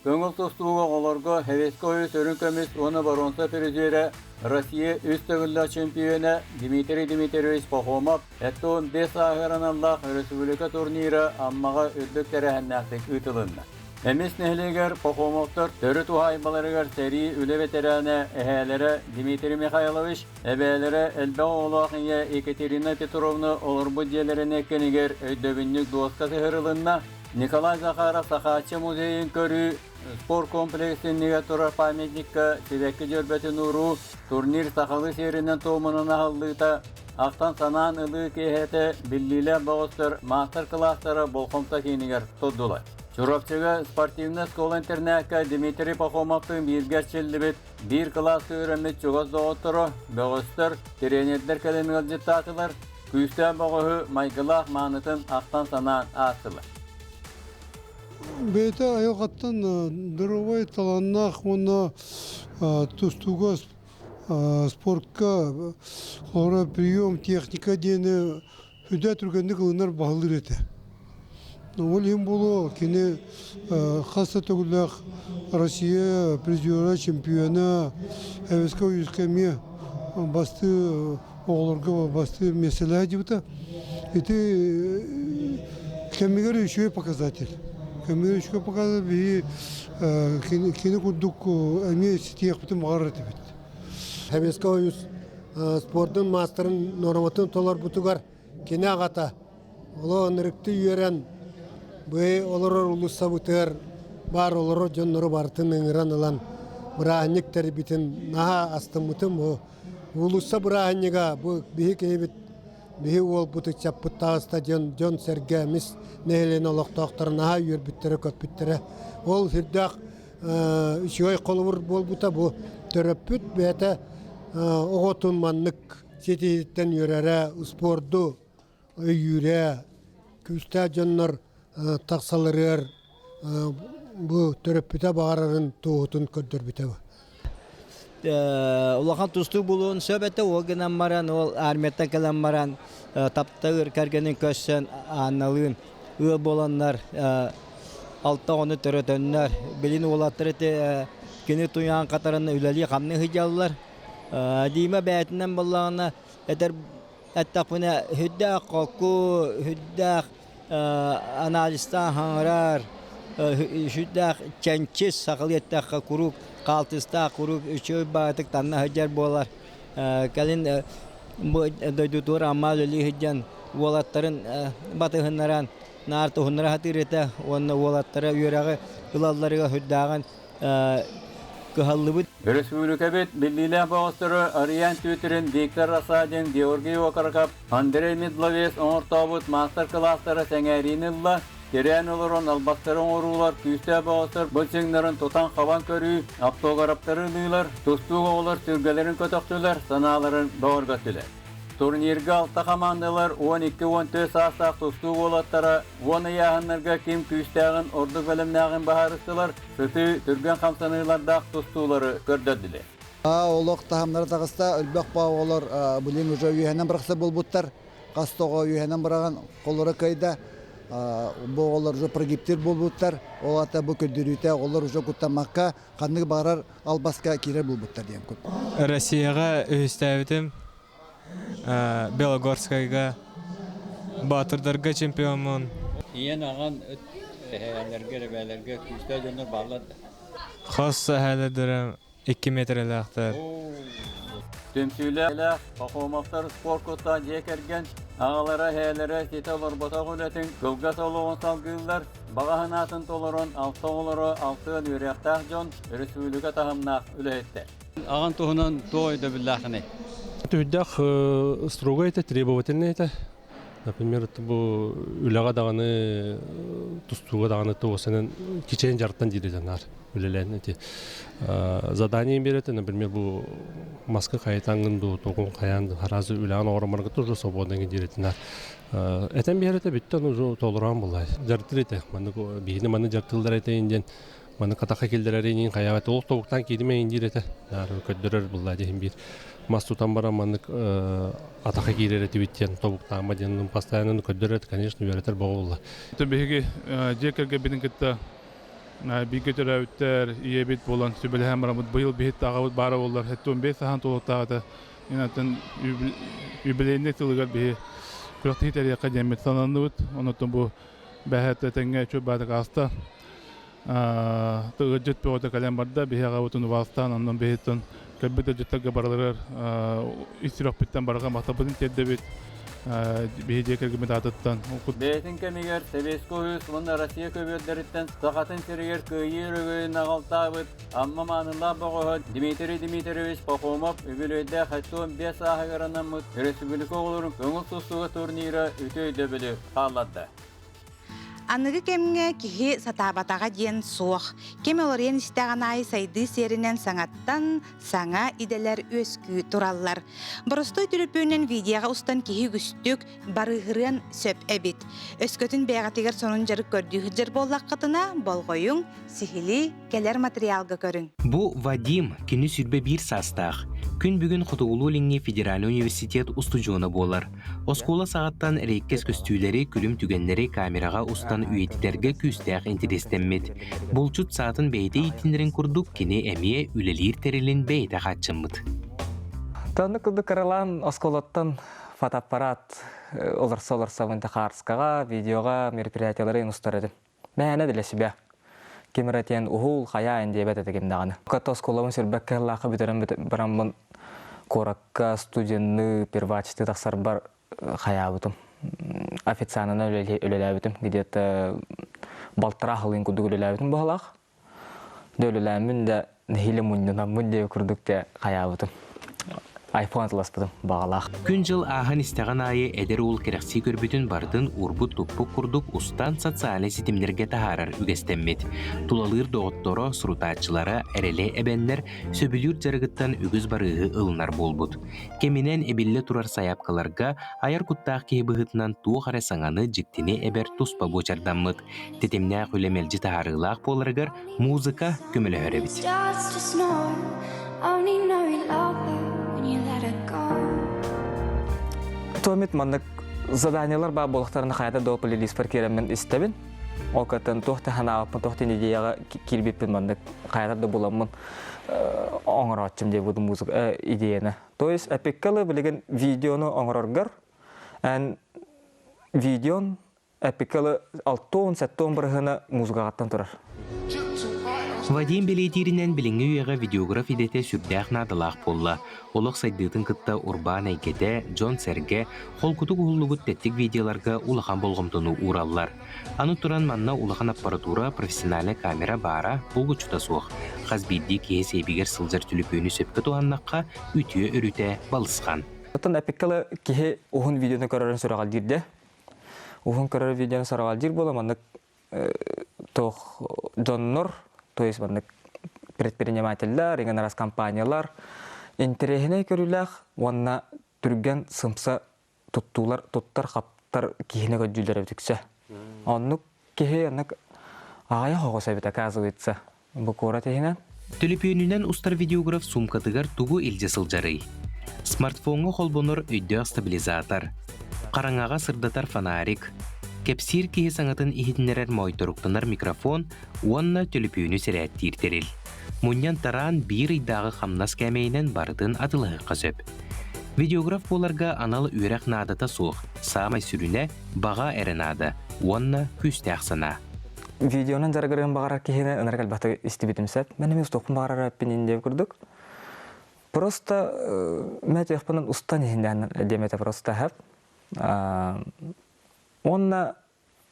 Көҥүл тустууга оҕолорго Советскай Союз үрүҥ көмүс уонна боруонса призерэ Россия үс төгүллээх чемпиона Дмитрий Дмитриевич Пахомов 75 сааһыгар аналлаах өрөспүүбүлүкэ турнира Аммаҕа үрдүк тэрээһиннээхтик ыытылынна. Эмис нэһилиэгэр Пахомовтар төрүт уһаайбаларыгар сэрии үлэ бэтэрээнэ эһээлэрэ Дмитрий Михайлович, эбээлэрэ элбэх оҕолоох ийэ Екатерина Петровна олорбут дьиэлэрин эккэнигэр өйдөбүнньүк дуоска сыһырылынна. Николай Захаров Сахааччы музейын көрүү, спорт комплекс иннигэр турар памятникка сибэкки дьөрбөтүн ууруу, турнир сахалыы сиэринэн туомунан аһыллыыта, ахтан-санаан ылыы киэһэтэ биллиилээх бөҕөстөр маастар-кылаастара болҕомто киинигэр турдулар. Чурапчыга спортивнай школа-интернакка Дмитрий Пахомовтыын бииргэ эрчиллибит биир кылааска үөрэммит чугас доҕотторо, бөҕөстөр, тренердэр кэлэн ыалдьыттаатылар, күүстээх бөҕөһү майгылаах маанытын ахтан-санаан аастылар. Бэйэтэ айылҕаттан здоровай, талааннаах уонна тустууга, спортка холобура прием, техника диэни сүрдээх түргэнник ылынар баһылыыр этэ. Ол иһин буолуо кини хас да төгүллээх Россия призера, чемпиона, Советскай Союзка эмиэ бастыы оҕолорго бастыы миэстэлээх дьыбыта. Ити кэмигэр үчүгэй показатель. Кэмигэр үчүгэй показатель биһи кини курдук эмиэ ситиэхпитин баҕарар этибит. Советскай Союз спордун маастарын нуорматын толорбутугар кини аҕата оло ынырыктыы үөрэн быйы олорор улууссабытыгар баар олорор дьоннору барытын ыҥыран ылан бырааһынньык тэрийбитин наһаа астыммытым. Уулусса бырааһынньыга бу биһи киһибит биһи уолбут ыччаппыт таҕыста дьон дьон-сэргэ эмис нэһилиэнньэ олохтоохторо наһаа үөрбүттэрэ-көппүттэрэ. Ол сүрдээх үчүгэй холобур буолбута бу төрөппүт бэйэтэ оҕотун маннык ситиһииттэн үөрэрэ, спорду өйүүрэ, күүстээх дьоннор тахсаларыгар бу төрөппүтэ баҕарарын туоһутун көрдөрбүтэ. Улахан тустуу булуон сөп этэ, ол гынан баран, ол армияттан кэлэн баран, таптыыр кэргэнин көрсөн Анналыын ыал буоланнар алта оҕону төрөтөннөр, билин уолаттар ити кини туйаан хатаран үлэлии-хамныы сылдьаллар. Дима бэйэтинэн буоллаҕына этэр эттэхпинэ сүрдээх холку, сүрдээх анализтаан хаҥырар, Сүрдээх чэнчис, сахалыы эттэххэ куруук хаалтыстаах, куруук үчүгэй баҕатык танна сылдьар буолар. Кэлин бу дойдутугар Амма үлэлии сылдьан уолаттарын батыһыннаран наар туһуннара сатыыр этэ уонна уолаттара үөрэҕи ылалларыгар сүрдээҕин кыһаллыбыт. Өрөспүүбүлүкэбит биллиилээх бөҕөстөрө Ариан Тютрин, Виктор Рассадин, Георгий Окороков, Андрей Медловец оҥортообут маастар-кылаастара сэҥээриини ылла, тирээн олорон албастары оҥоруулар, күүстээх бөҕөстөр былчыҥнарын тутан-хабан көрүү, автографтары ылыылар, тустуук оҕолор сүргэлэрин көтөхтүлэр, санааларын бөҕөргөттүлэр. Турнирга алта хамаандалар 12-14 саастаах тустуук уолаттара 10 ыйааһыннарга ким күүстээҕин, ордук бэлэмнээҕин быһаарыстылар, сытыы, түргэн хамсаныылардаах тустуулары көрдөрдүлэр. Олох таһымнара таҕыста, өлбөх оҕолор билин уже үөһэнэн бырахса буолбуттар. Хас тоҕо үөһэнэн быраҕан холоро кыайда. Бу оҕолор уже прогибтир буолбуттар. Ол ата бу көрдөрүүтэ оҕолор уже куттаммакка ханнык баҕарар албаска киирэр буолбуттар диэн кут. Россияҕа үһүстээбитим. Белогорскайга Баатырдарга чемпиоммун. Ийэн аҕан эһээлэргэ, эбээлэргэ күүстээх дьоннор бааллар да? Хос эһээлэрдэрим 2 метрэлээхтэр. Түмсүүлээх Пахомовтар спорт куттаах дьиэ кэргэн аҕалара эһээлэрэ ситэ олорботох үлэтин кылгас олоҕун салгыыллар, баҕа санаатын толорон алта оҕолоро алтыан үөрэхтээх дьон, өрөспүүбүлүкэ таһымнаах үлэһиттэр. Аҕан туһунан туох өйдөбүллээххиний? Түһүдэх строго это, требовательный это. Например, бу үлэҕэ даҕаны, тустууга даҕаны туосанан кичэйэн дьарыктан диир этэ үлэлээн эти задание берет, например, бу маска хайытаҥҥын дуу, тугун хайаан араас үлэҕин оҥороммарга тоже свободно диир этинар. Этэн биэрэтэ бүттэн уже толорон булай. Дьарыктыр этэ. Маннык биһини манны дьарыктыллар этейин диэн Маны катаха киллэрэр иниин хайаабат ол тобуктаан кииримэ индиир этэ. Наар көрдөрөр булла диһин биир. Мас тутан баран маннык атаха киирэр этибит диэн тобуктаама диэн постоянно көрдөрөр, конечно, үөрэтэр боҕо булла. Биһиги дьиэ кэргэммитин кытта бииргэ төрөөбүттэр, ийэбит буолан сүбэлэһэн бараммыт быйыл биһит аҕабыт баара буоллар 75 сахан туолуктааҕыта атын юбилейный сылыгар биһи күрэхтэһии тэрийиэххэ диэммит сананныбыт. Онон бу бэһэт этэҥҥэ үчүгэй баатык ааста. Ыалдьыт бөҕөтө кэлэн барда, биһи аҕабытын убаастаан, онон биһиттэн кэлбит ыалдьыттарга барыларыгар ис сүрэхпиттэн барҕа махталбытын тиэрдэбит. Биһи дьиэ кэргэммит аатыттан. Бэйэтин кэмигэр Сэбиэскэй Союз уонна Россия көбүөрдэриттэн Сахатын сиригэр кыайыы өрөгөйүн аҕалтаабыт Амма маанылаах бөҕөһө Дмитрий Дмитриевич Пахомов үбүлүөйдээх 75 сааһыгар анаммыт өрөспүүбүлүкэ оҕолорун көҥүл тустууга турнира үтүө өйдөбүлү хаалларда. Аныгы кэмҥэ киһи сатаабатаҕа диэн суох. Ким олоруйан истэҕин аайы сайдыы сиэринэн саҥаттан саҥа идэлэр үөскүү тураллар. Боростуой түлүпүөнүнэн видеоҕа устан киһи үгүстүк барыыһырыан сөп эбит. Өскөтүн бэйэҕитигэр сонун дьарык көрдүү сылдьар буоллаххытына, болҕойуҥ, сиһилии кэлэр материалга көрүҥ. Бу Вадим, кини 21 саастаах. Күн бүгүн Хотугулуу-Илиҥҥи федеральнай университет устудьуона буолар. Оскуола саҕаттан эриэккэс көстүүлэри, күлүм түгэннэри камераҕа устан үйэтитэргэ күүстээх интэриэстэммит. Булчут саатын бэйэтэ ииттинэрин курдук кини эмиэ үлэлиир тэрилин бэйэтэ хааччыммыт. Тонну курдук кыралаан оскуолаттан фотоаппарат олорсо-олорсобун хаарскаҕа, видеоҕа мероприятиялары устар этим. Мээнэ для себя. Ким эрэ диэн уһул, хайаа диэбэт этэ ким даҕаны. Ката оскуолабын сүрбэккэ сыллаахха бүтэрэн бараммын куоракка студенны первачты тахсарбар хайаабытым. Официанынан үлэлээбитим. Где-то балтараа сылын курдук үлэлээбитим быһалаах. Дьэ үлэлээммин да нэһиилэ мунньунаммын диэ курдук дьэ хайаабытым. Айфон атыласпытым баҕалаах. Күн-дьыл ааһан истэҕин аайы эдэр уол кэрэхсии көрбүтүн барытын уурбут-туппут курдук устан социальнай ситимнэргэ таһаарар үгэстэммит. Тулалыыр доҕотторо, сурутааччылара эрэли эбэннэр сөбүлүүр дьарыгыттан үгүс барыыһы ылынар буолбут. Кэминэн эбиллэ турар сайаапкаларга айар куттаах киһи быһыытынан туох эрэ саҥаны, дьиктини эбэр туспа буочардаммыт. Тэтимнээх үлэ мэлдьи таһаарыылаах буоларыгар музыка көмөлөһөр эбит. Томит маннык заданиелар баар буолуохтарына хайата до плейлистпар киирэммин истэбин. Ол кытын туох да ханаабаппын, туох да идеяҕа киирбиппин маннык хайата да буламмын оҥорооччум диэбит музыка идеяны. То есть эпиккалы билигин видеону оҥороргор эн видеон Эпикалы 6-10 бырыһына музыкаҕаттан турар. Вадим бэлиэтииринэн билиҥҥи үйэҕэ видеограф идэтэ сүрдээх наадалаах буолла. Олох сайдыытын кытта урбаан эйгэтэ, дьон-сэргэ холкутук уһуллубут тэттик видеоларга улахан болҕомтону уураллар. Аны туран манна улахан аппаратура, профессиональнай камера баара булгуччута суох. Хас биирдии киһи сиэбигэр сылдьар түлүпүөнү сөпкө туһаннахха, үтүө өрүтэ балысхан. Оттон эпиккалы киһи уһун видеону көрөрүн сүрэҕэлдиирдэ. Уһун көрөр видеону сараҕалдьыыр буола маннык туох дьоннор, то есть маннык предпринимателлэр, иҥэн араас компаниялар интэриэһинэй көрүүлээх уонна түргэн сымса туттуулар туттар хаптар киһини көрдүүллэр эбит үксэ. Оннук киһи оннук аҕыйах оҕус эбит оказывается Бу куорат иһинэн. Төлөпүөнүнэн устар видеограф суумкатыгар тугу илдьэ сылдьарый? Смартфоҥҥа холбонор өйдөөх стабилизатор, хараҥаҕа сырдатар фонарик, кэпсиир киһи саҥатын иһитиннэрэр моойторуктанар микрофон уонна төлөпүөнү сэрээттиир тэрил. Мунньан-тараан биир ыйдааҕы хамнас кээмэйинэн барытын атыылаһыахха сөп. Видеограф буоларга анал үөрэх наадата суох, саамай сүрүнэ баҕа эрэ наада уонна күүстээх санаа. Видеонан дьарыгырыан баҕарар киһини ынырык элбэхтик истибитим сөп. Мен эмиэ устуохпун баҕарар эппин диэн курдук. Просто мэтиэхпинэн устан иһин диэм этэ просто хэп. Уонна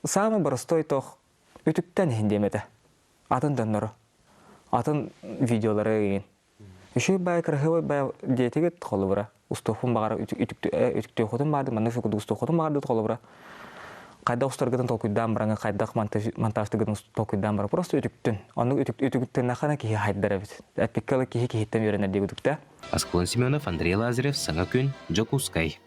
самый простой тох үтүктэн иһин диэм этэ. Атын дьоннору. Атын видеолары ыйын. Үчүгэй баай кыраһыабай баай диэтигит холобура устуохпун баҕара үтүктүөххүтүн баҕардым маннык курдук устуоххутун баҕардыбыт холобура хайдах устаргытын толкуйдаан бараҥҥын хайдах монтажтыгытын толкуйдаан баран просто үтүктүн оннук үтүктүннэххинэ киһи хайдар эбит эппиккэ ыла киһи киһиттэн үөрэнэр дии кудук Аскалон Семенов, Андрей Лазарев, Саҥа күн, Дьокуускай.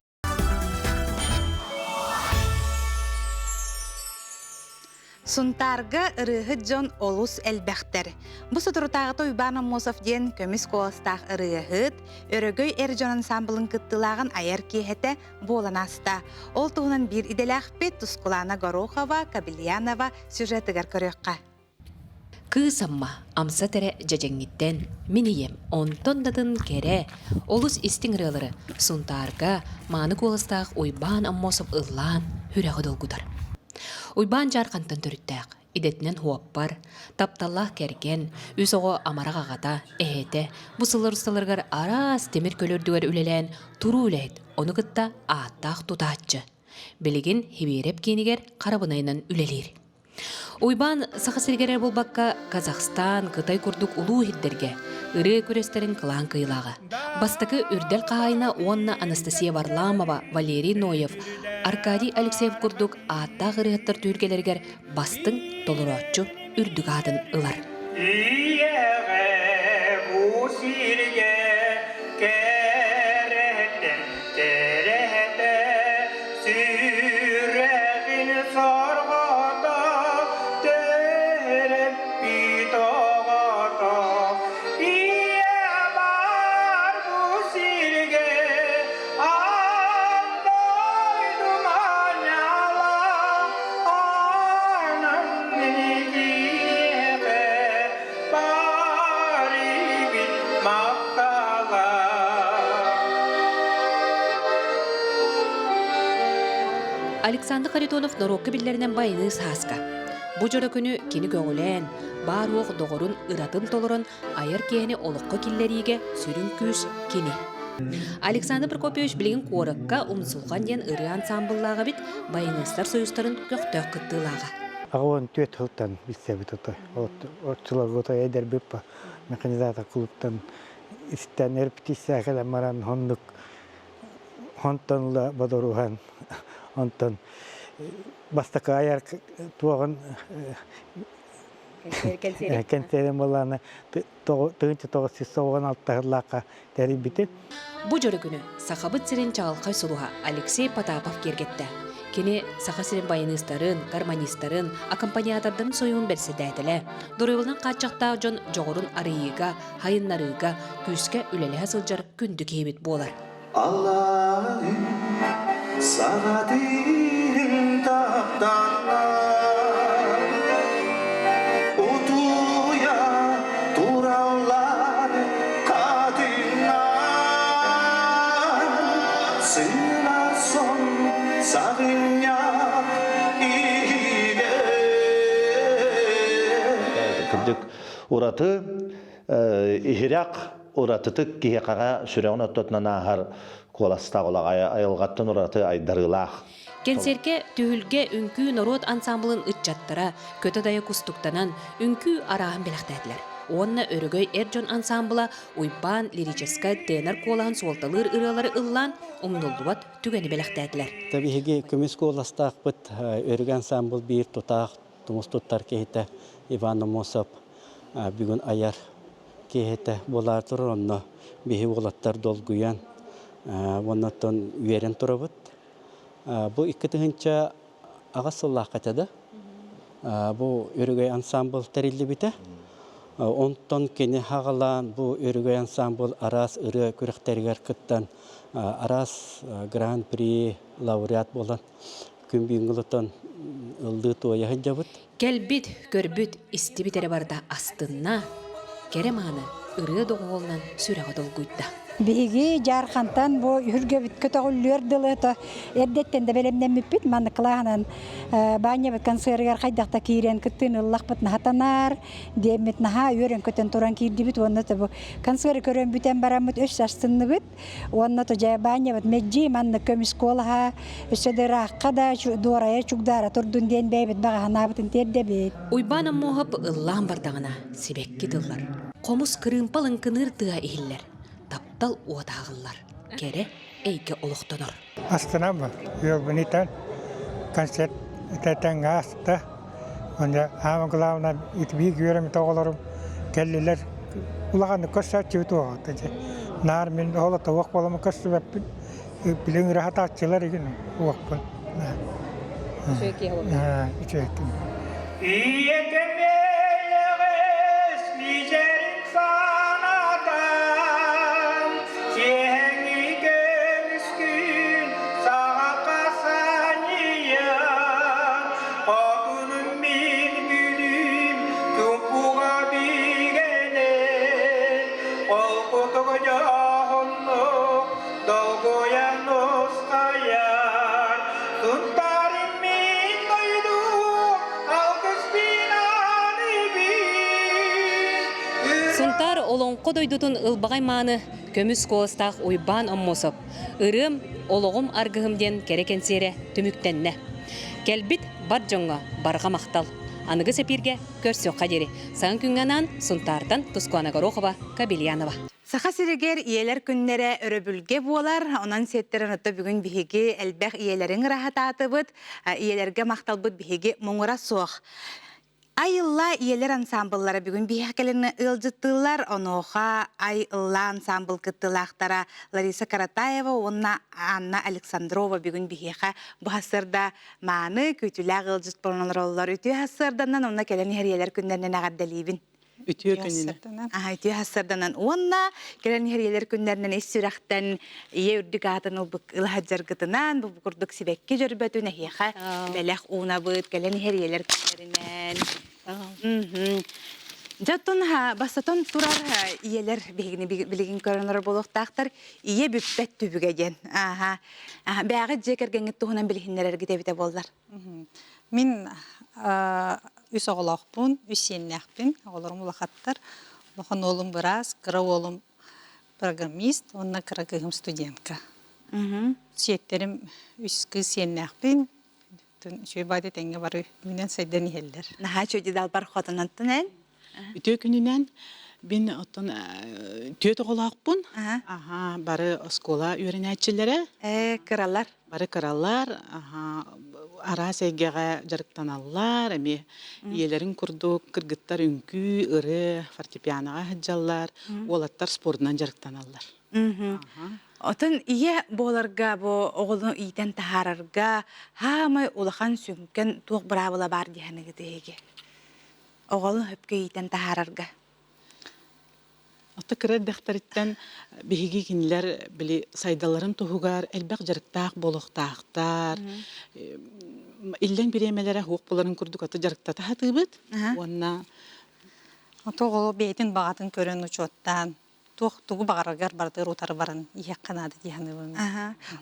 Сунтаарга ырыаһыт дьон олус элбэхтэр. Бу соторутааҕыта Уйбаан Аммосов диэн көмүс куоластаах ырыаһыт, Өрөгөй эр дьон ансаамбылын кыттыылааҕын айар киэһэтэ буолан ааста. Ол туһунан биир идэлээхпит Тускулаана Горохова, Кабельянова сюжетыгар көрүөххэ. Кыыс Амма амсат эрэ дьэдьэҥҥиттэн, мин ийэм онтон да атын кэрэ, олус истиҥ ырыалары Сунтаарга мааны куоластаах Уйбаан Аммосов ыллаан сүрэҕи долгутар. Уйбаан Дьаархантан төрүттээх, идэтинэн суоппар, тапталлаах кэргэн, үс оҕо амарах аҕата, эһэтэ бу сыллар усталарыгар араас тимир көлө үрдүгэр үлэлээн туруу үлэһит, ону кытта ааттаах тутааччы. Билигин Хибиэрэп киинигэр харабынайынан үлэлиир. Уйбаан Саха сиригэр эрэ буолбакка, Казахстан, Кытай курдук улуу иһирдэргэ ырыа күрэстэрин кылаан кыайыылааҕа. Бастакы үрдэл хаһаайына уонна Анастасия Варламова, Валерий Ноев, Аркадий Алексеев курдук ааттаах ырыаһыттар түһүлгэлэригэр бастыҥ толорооччу үрдүк аатын ылар. Ийэҕэ бу сиргэ кэрэттэн кэрэһэтэ сүрэҕин сорҕото төрөппүт оҕото ийэ бар бу сиргэ аан дойду маанньала анан миигиэхэ барибит махтала. Александр Харитонов норуокка биллэринэн байыныы сааска. Бу дьоро күнү кини көҕүлээн, баар-уох доҕорун ыратын толорон айар киэһэни олоххо киллэриигэ сүрүн күүс кини. Александр Прокопьевич билигин куоракка Умсулҕан диэн ырыа ансаамбыллаах эбит, байыныыстар союзтарын көхтөөх кыттыылааҕа. 84 сылтан билсэбит отой. Оччолорго отой эдэрбит механизатор клубтан истэн репетиция кэлэн баран оннук онтон ыла бодоруһан онтон бастакы айар туоҕун кэнсиэрин буоллаҕына 1996 сыллаахха тэрийбитим. Бу дьоро күнү Сахабыт сирин чаҕылхай сулуһа Алексей Потапов киэргэттэ. Кини Саха сирин баянистарын, гармонистарын, аккомпаниатордарын сойуһун бэрэссэдээтэлэ, доруобуйаларын хааччахтаах дьон дьоҕурун арыйыыга, хайыннарыыга күүскэ үлэлэһэ сылдьар күндү киһибит буолар. Аллаһын саҕатын таптанна Утуйа тураллар хатыҥнар Сыла сон саҕынньах Кырдьык ураты иһирэх уратытык киһиэхэҕэ сүрэҕин оттотунан ааһар куоластаах улаҕайа айылҕаттан ураты айдарыылаах. Кэнсиэркэ Түһүлгэ үҥкүү норуот ансаамбылын ыччаттара көтө-дайа кустуктанан үҥкүү арааһын бэлэхтээтилэр. Уонна Өрөгөй эр дьон ансаамбыла Уйбаан лирическай тенор куолаһын суолталыыр ырыалары ыллаан умнуллубат түгэни бэлэхтээтилэр. Биһиги көмүс куоластаахпыт Өрөгөй ансаамбыл биир тутаах тумус туттар киһитэ Иван Аммосов бүгүн айар киһитэ буолаары турар. Онно биһи уолаттар долгуйан уонна оттон үөрэн турабыт. Бу 2008 сыллаахха этэ да бу Өрөгөй ансаамбыл тэриллибитэ. Онтон кини хаҕалаан бу Өрөгөй ансаамбыл араас ырыа күрэхтэригэр кыттан араас гран-при лауреат буолан күн бүгүҥҥү ыллыы туойа сылдьабыт. Кэлбит, көрбүт, истибит эрэ барыта астынна, кэрэ мааны ырыа доҕуһуолунан сүрэҕэ долгуйда. Биһиги Дьаархантан бу үһүргэбит көтөҕүллүөр дылы то эрдэттэн да бэлэмнэммиппит. Маннык кылааһынан Баанньабыт концерыгар хайдах да киирэн кыттыыны ыллахпыт наһатанаар диэммит наһаа үөрэн-көтөн туран киирдибит уонна бу концеры көрөн бүтэн бараммыт өссө астынныбыт. Уонна то дьэ Баанньабыт мэлдьи маннык көмүс куолаһа өссө да ыраахха да дуорайа чугдаара турдун диэн бэйэбит баҕаһанаабытын тиэрдэбит. Уйбаан Аммуоһап ыллаан бардаҕына сибэкки тыллар, хомус кырыымпа лыҥкыныыр тыаһа иһиллэр, таптал уота аҕыллар, кэрэ эйгэ олохтонор. Астынаммын, ыалбын итэн концерт тэҥҥэ ааста. Уонна аама главное итбии үөрэммит оҕолорум кэллилэр улаханнык көрсөөччүбүт уоҕа Наар мин ол туох буоламмын көрсүбэппин. Билин ыраатааччылар игин уохпун. Үчүгэй Ийэкэмэйэҕэс мичэрин санатан, киэһэҥи көмүскүүн саҕаха санньыйан, хотунум мин бүлүүм чуҥкуга бигэнэн, холкутук дьоһуннук долгуйан устайар, Сунтаарым мин дойдум, алгыс Сунтаар олоҥхо дойдутун ылбаҕай мааны көмүс куоластаах Уйбаан Аммосов «Ырыам, олоҕум аргыһым» диэн кэрэ кэнсиэрэ түмүктэннэ. Кэлбит бар дьоҥҥо барҕа махтал. Аныгы сэпииргэ көрсүөххэ диэри. Саҥа күҥҥэ анаан Сунтаартан Тускуана Горохова, Кабельянова. Саха сиригэр ийэлэр күннэрэ өрөбүлгэ буолар. Онон сиэттэрэн отто бүгүн биһиги элбэх ийэлэрин ыраһатаатыбыт. Ийэлэргэ махталбыт биһиги муҥура суох. Айылла ийэлэр ансаамбыллара бүгүн биһиэхэ кэлэн ыалдьыттыыллар. Онуоха Ай-ылла ансаамбыл кыттыылаахтара Лариса Каратаева уонна Анна Александрова бүгүн биһиэхэ бу сарсыарда мааны күүтүүлээх ыалдьыт буолан олороллор. Үтүө сарсыарданан онно кэлэн иһэр ийэлэр күннэринэн эҕэрдэлиибин. Үтүө күнүнэн. Аха, үтүө сарсыарданан уонна кэлэн иһэр ийэлэр күннэринэн ис сүрэхтэн ийэ үрдүк аатын ылбыт ылаһадьаргытынан бу курдук сибэкки дьөрбөтүн эһиэхэ бэлэх уунабыт кэлэн иһэр ийэлэр күннэринэн. Дьэ оттон бастатан турар ийэлэр биһигини билигин көрөн олорор буолуохтаахтар ийэ бүппэт түбүгэ диэн. Ааха. Бээҕи дьиэ кэргэҥҥит туһунан билиһиннэрэргит эбитэ буоллар. Мин үс оҕолоохпун, үс сиэннээхпин. Оҕолорум улахаттар. Улахан уолум быраас, кыра уолум программист уонна кыра кыыһым студентка. Сиэттэрим үс кыыс сиэннээхпин. Үчүгэй баайда тэҥҥэ бары үүнэн сайдан иһэллэр. Наһаа үчүгэй далбар хотунантан эн? Үтүө күнүнэн мин оттон түөрт оҕолоохпун. Аха, бары оскуола үөрэнээччилэрэ. Ээ, кыралар. Бары кыралар, аха, араас эйгэҕэ дьарыктаналлар, эмиэ ийэлэрин курдук кыргыттар үҥкүү, ырыа, фортепианоҕа сылдьаллар, уолаттар спордунан дьарыктаналлар. Отон ийэ буоларга бу оҕону иитэн таһаарарга хаамай улахан сүҥкэн туох быраабыла баар диэханыгыт эһиги? Оҕону сөпкө иитэн таһаарарга. Ото кыра эрдэхтэриттэн биһиги кинилэр били сайдалларын туһугар элбэх дьарыктаах буолуохтаахтар. Иллэҥ бириэмэлэрэ суох буоларын курдук аты дьарыктата сатыыбыт уонна Ото оҕо бэйэтин баҕатын көрөн учуоттаан туох тугу баҕараргар барытыгар утары баран иһиэххэ наада дии саныыбын.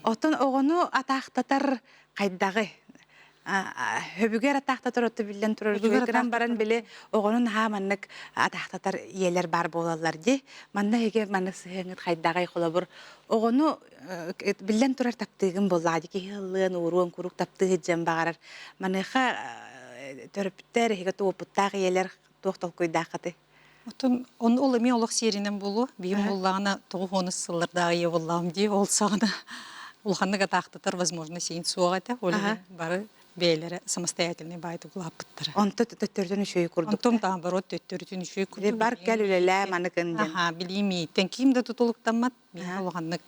Оттон оҕону атаахтатар хайдаҕый? Хөбүгэр атаахтатар отто биллэн турар үчүгэй гынан баран били оҕону наһаа маннык атаахтатар ийэлэр баар буолаллар дии. Манна эһиги маннык сыһыаҥҥыт хайдаҕай холобур оҕону биллэн турар таптыыгын буоллаҕа дии киһи ыллыан ууруон куруук таптыы сылдьыан баҕарар. Маныаха төрөппүттэр эһиги уопуттаах ийэлэр туох толкуйдааххытый? Оттон он ол эмиэ олох сиэринэн буолуо. Биһим буоллаҕына тоҕус уонус сыллардааҕы ийэ буоллаҕым дии. Ол саҕана улаханнык атаахтатар возможность иин суох этэ. Ол иһин бары бэйэлэрэ самостоятельный баайдык улааппыттара. Онто төттөрүтүн үчүгэй курдук. Онтон наоборот төттөрүтүн үчүгэй курдук. Бар кэл үлэлээ маны кын диэн. Аха, билиим ииттэн ким да тутулуктаммат. Миэхэ улаханнык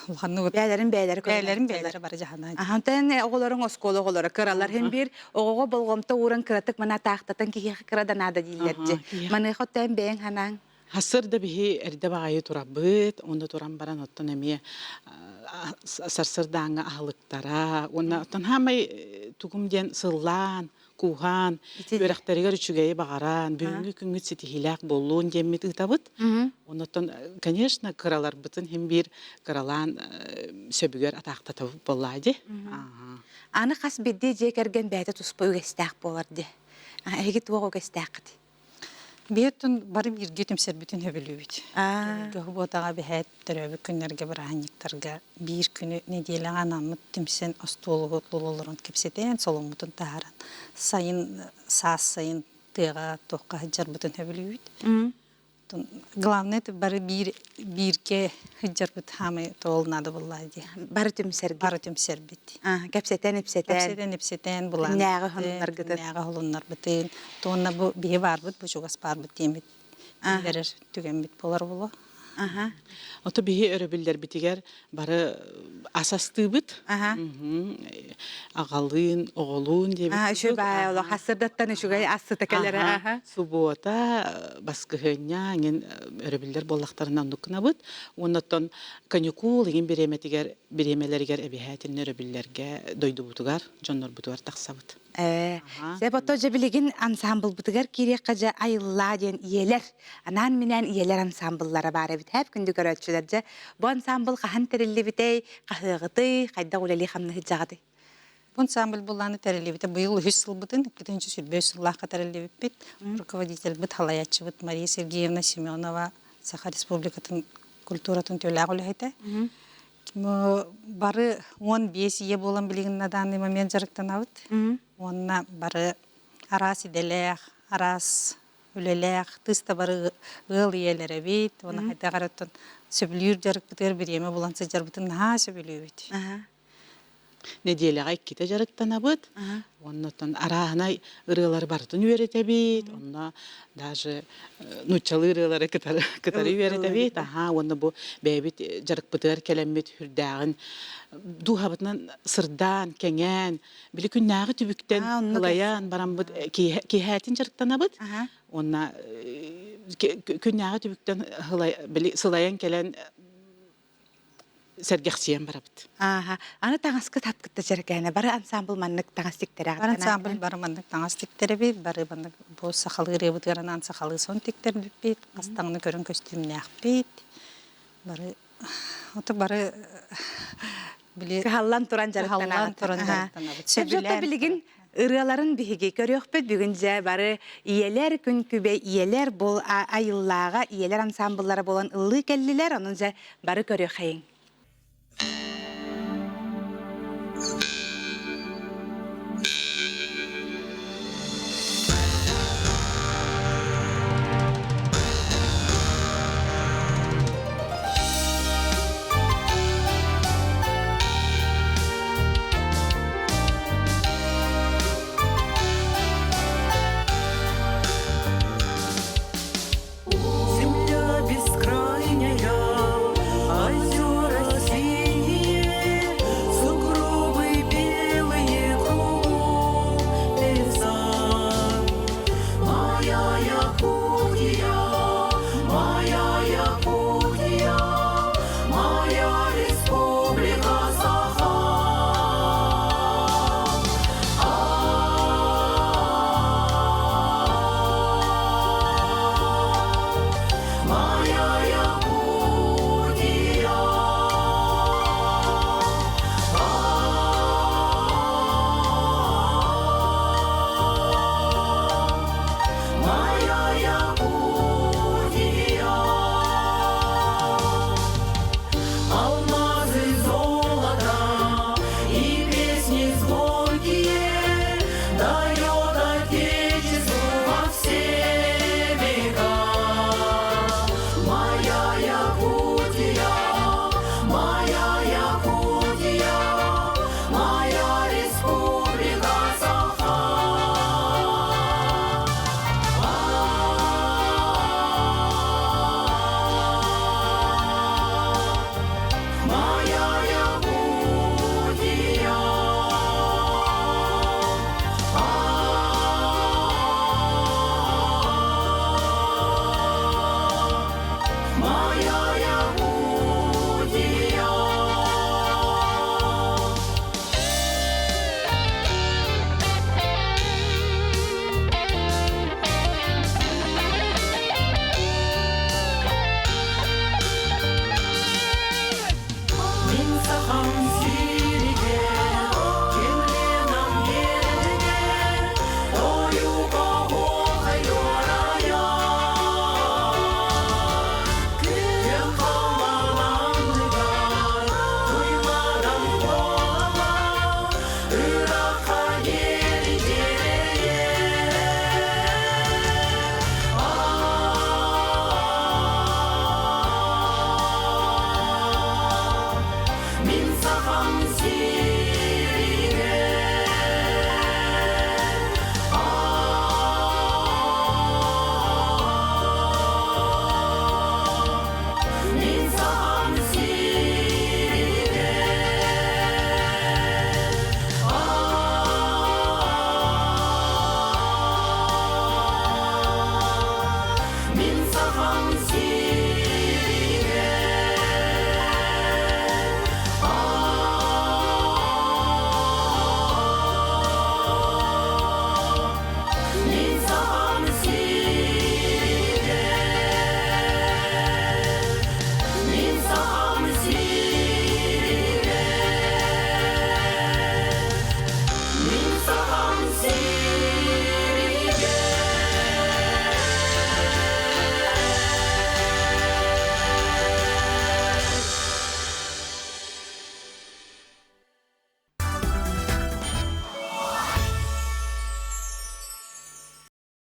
улаханнык бээлэрин бээлэри бээлэрин бээлэрэ бары дьаһанаа. Ахан оҕолоруҥ оскуола оҕолоро кыралар хин биир оҕоҕо болҕомто ууран кыратык мана таахтатан киһиэхэ кыра да наада дииллэр дьи. Маныаха оттон бэйэҥ ханаан. Хасыр да биһи эрдэ баҕайы турабыт, онно туран баран оттон эмиэ сарсырдааҥҥы аһылыктара уонна оттон хаамай тугум диэн сыллаан кууһаан, үөрэхтэригэр үчүгэйи баҕаран, бүгүҥҥү күҥҥүт ситиһиилээх буоллун диэммит ыытабыт. Оннуттан, конечно, кыраларбытын иһин биир кыралаан сөбүгэр атаахтатабыт буоллаа дии. Аны хас биирдии дьиэ кэргэн бэйэтэ туспа үгэстээх буолар дии. Эһиги туох үгэстээххит? Биһиэттэн бары бииргэ түмсэрбитин сөбүлүүбүт. Буотаҕа биһээт төрөөбүт күннэргэ бырааһынньыктарга биир күнү нэдиэлэҕэ анаммыт түмсэн остуолугу олорон кэпсэтэн, соломмутун таһааран сайын саас сайын тыаҕа туохха сылдьарбытын сөбүлүүбүт. Главное бары биир бииргэ сылдьарбыт хаамай тоол наада буоллаа дии. Бары түмсэрбит. Бары түмсэрбит. Кэпсэтэн ипсэтэн. Кэпсэтэн ипсэтэн булан. Күннээҕи холуннаргытын. Күннээҕи холуннарбытын. Туонна бу биһи баарбыт, бу чугас баарбыт диэммит биллэрэр түгэммит буолар буолуо. Ото биһи өрөбүллэрбитигэр бары ас астыыбыт. Аҕалыын, оҕолуун диэбит. Үчүгэй баай олох ассырдаттан үчүгэй ассыта кэлэрэ. Субуота, баскыһыанньа иҥин өрөбүллэр буоллахтарына оннук гынабыт. Уонна оттон каникул иҥин бириэмэтигэр бириэмэлэригэр эбиһээтиннэ өрөбүллэргэ дойдубутугар, дьоннорбутугар тахсабыт. Ээ, сөп ото дьэ билигин ансаамбылбытыгар киириэххэ дьэ айыллаа диэн ийэлэр, анаан-минээн ийэлэр ансаамбыллара баар эбит. Һээп күндү көрөөччүлэр дьэ бу ансаамбыл хаһан тэриллибитэй, хаһыаҕытый, хайдах үлэлии-хамныы сылдьаҕытый? Бу ансамбль буллааны тэриллибитэ быйыл үһүс сылбытын, 2025 сыллаахха тэриллибиппит. Руководительбыт, халайааччыбыт Мария Сергеевна Семенова Саха Республикатын культуратын төлөөх үлэһитэ. Бары 15 ийэ буолан билигин на данный момент дьарыктанабыт. Уонна бары араас идэлээх, араас үлэлээх, тыс да бары ыал ийэлэрэбит. Уонна хайдах эрэ оттон сөбүлүүр дьарыкпытыгар бириэмэ булан сылдьарбытын наһаа сөбүлүүбүт. Нэдиэлэҕэ иккитэ дьарыктанабыт. Уонна оттон арааһынай ырыалары барытын үөрэтэбит. Онно даже нууччалыы ырыалары кытары кытары үөрэтэбит. Аһаа, уонна бу бэйэбит дьарыкпытыгар кэлэммит үрдээҕин дууһабытынан сырдаан, кэҥээн, били күннээҕи түбүктэн ылайан бараммыт киэһээтин дьарыктанабыт. Уонна күннээҕи түбүктэн били сылайан кэлэн сэргэхсийэн барабыт. Ааха. Аны таҥаска тапкытта чэркээнэ. Бары ансамбл маннык таҥас тиктэрэ. Бары ансамбль бары маннык таҥас тиктэрэбит, бары маннык бу сахалыы ырыабытыгар анаан сахалыы сон тиктэрбиппит, хас таҥны көрөн көстүүмнээхпит. Бары ото бары били кыһаллан туран дьарыктанабыт. туран дьарыктанабыт. Сөбүлээн билигин ырыаларын биһиги көрүөхпүт. Бүгүн дьэ бары ийэлэр, күн күбэй ийэлэр бұл айыллааҕа ийэлэр ансамбллара буолан ыллыы кэллилэр. Онон дьэ бары көрүөххэйиҥ.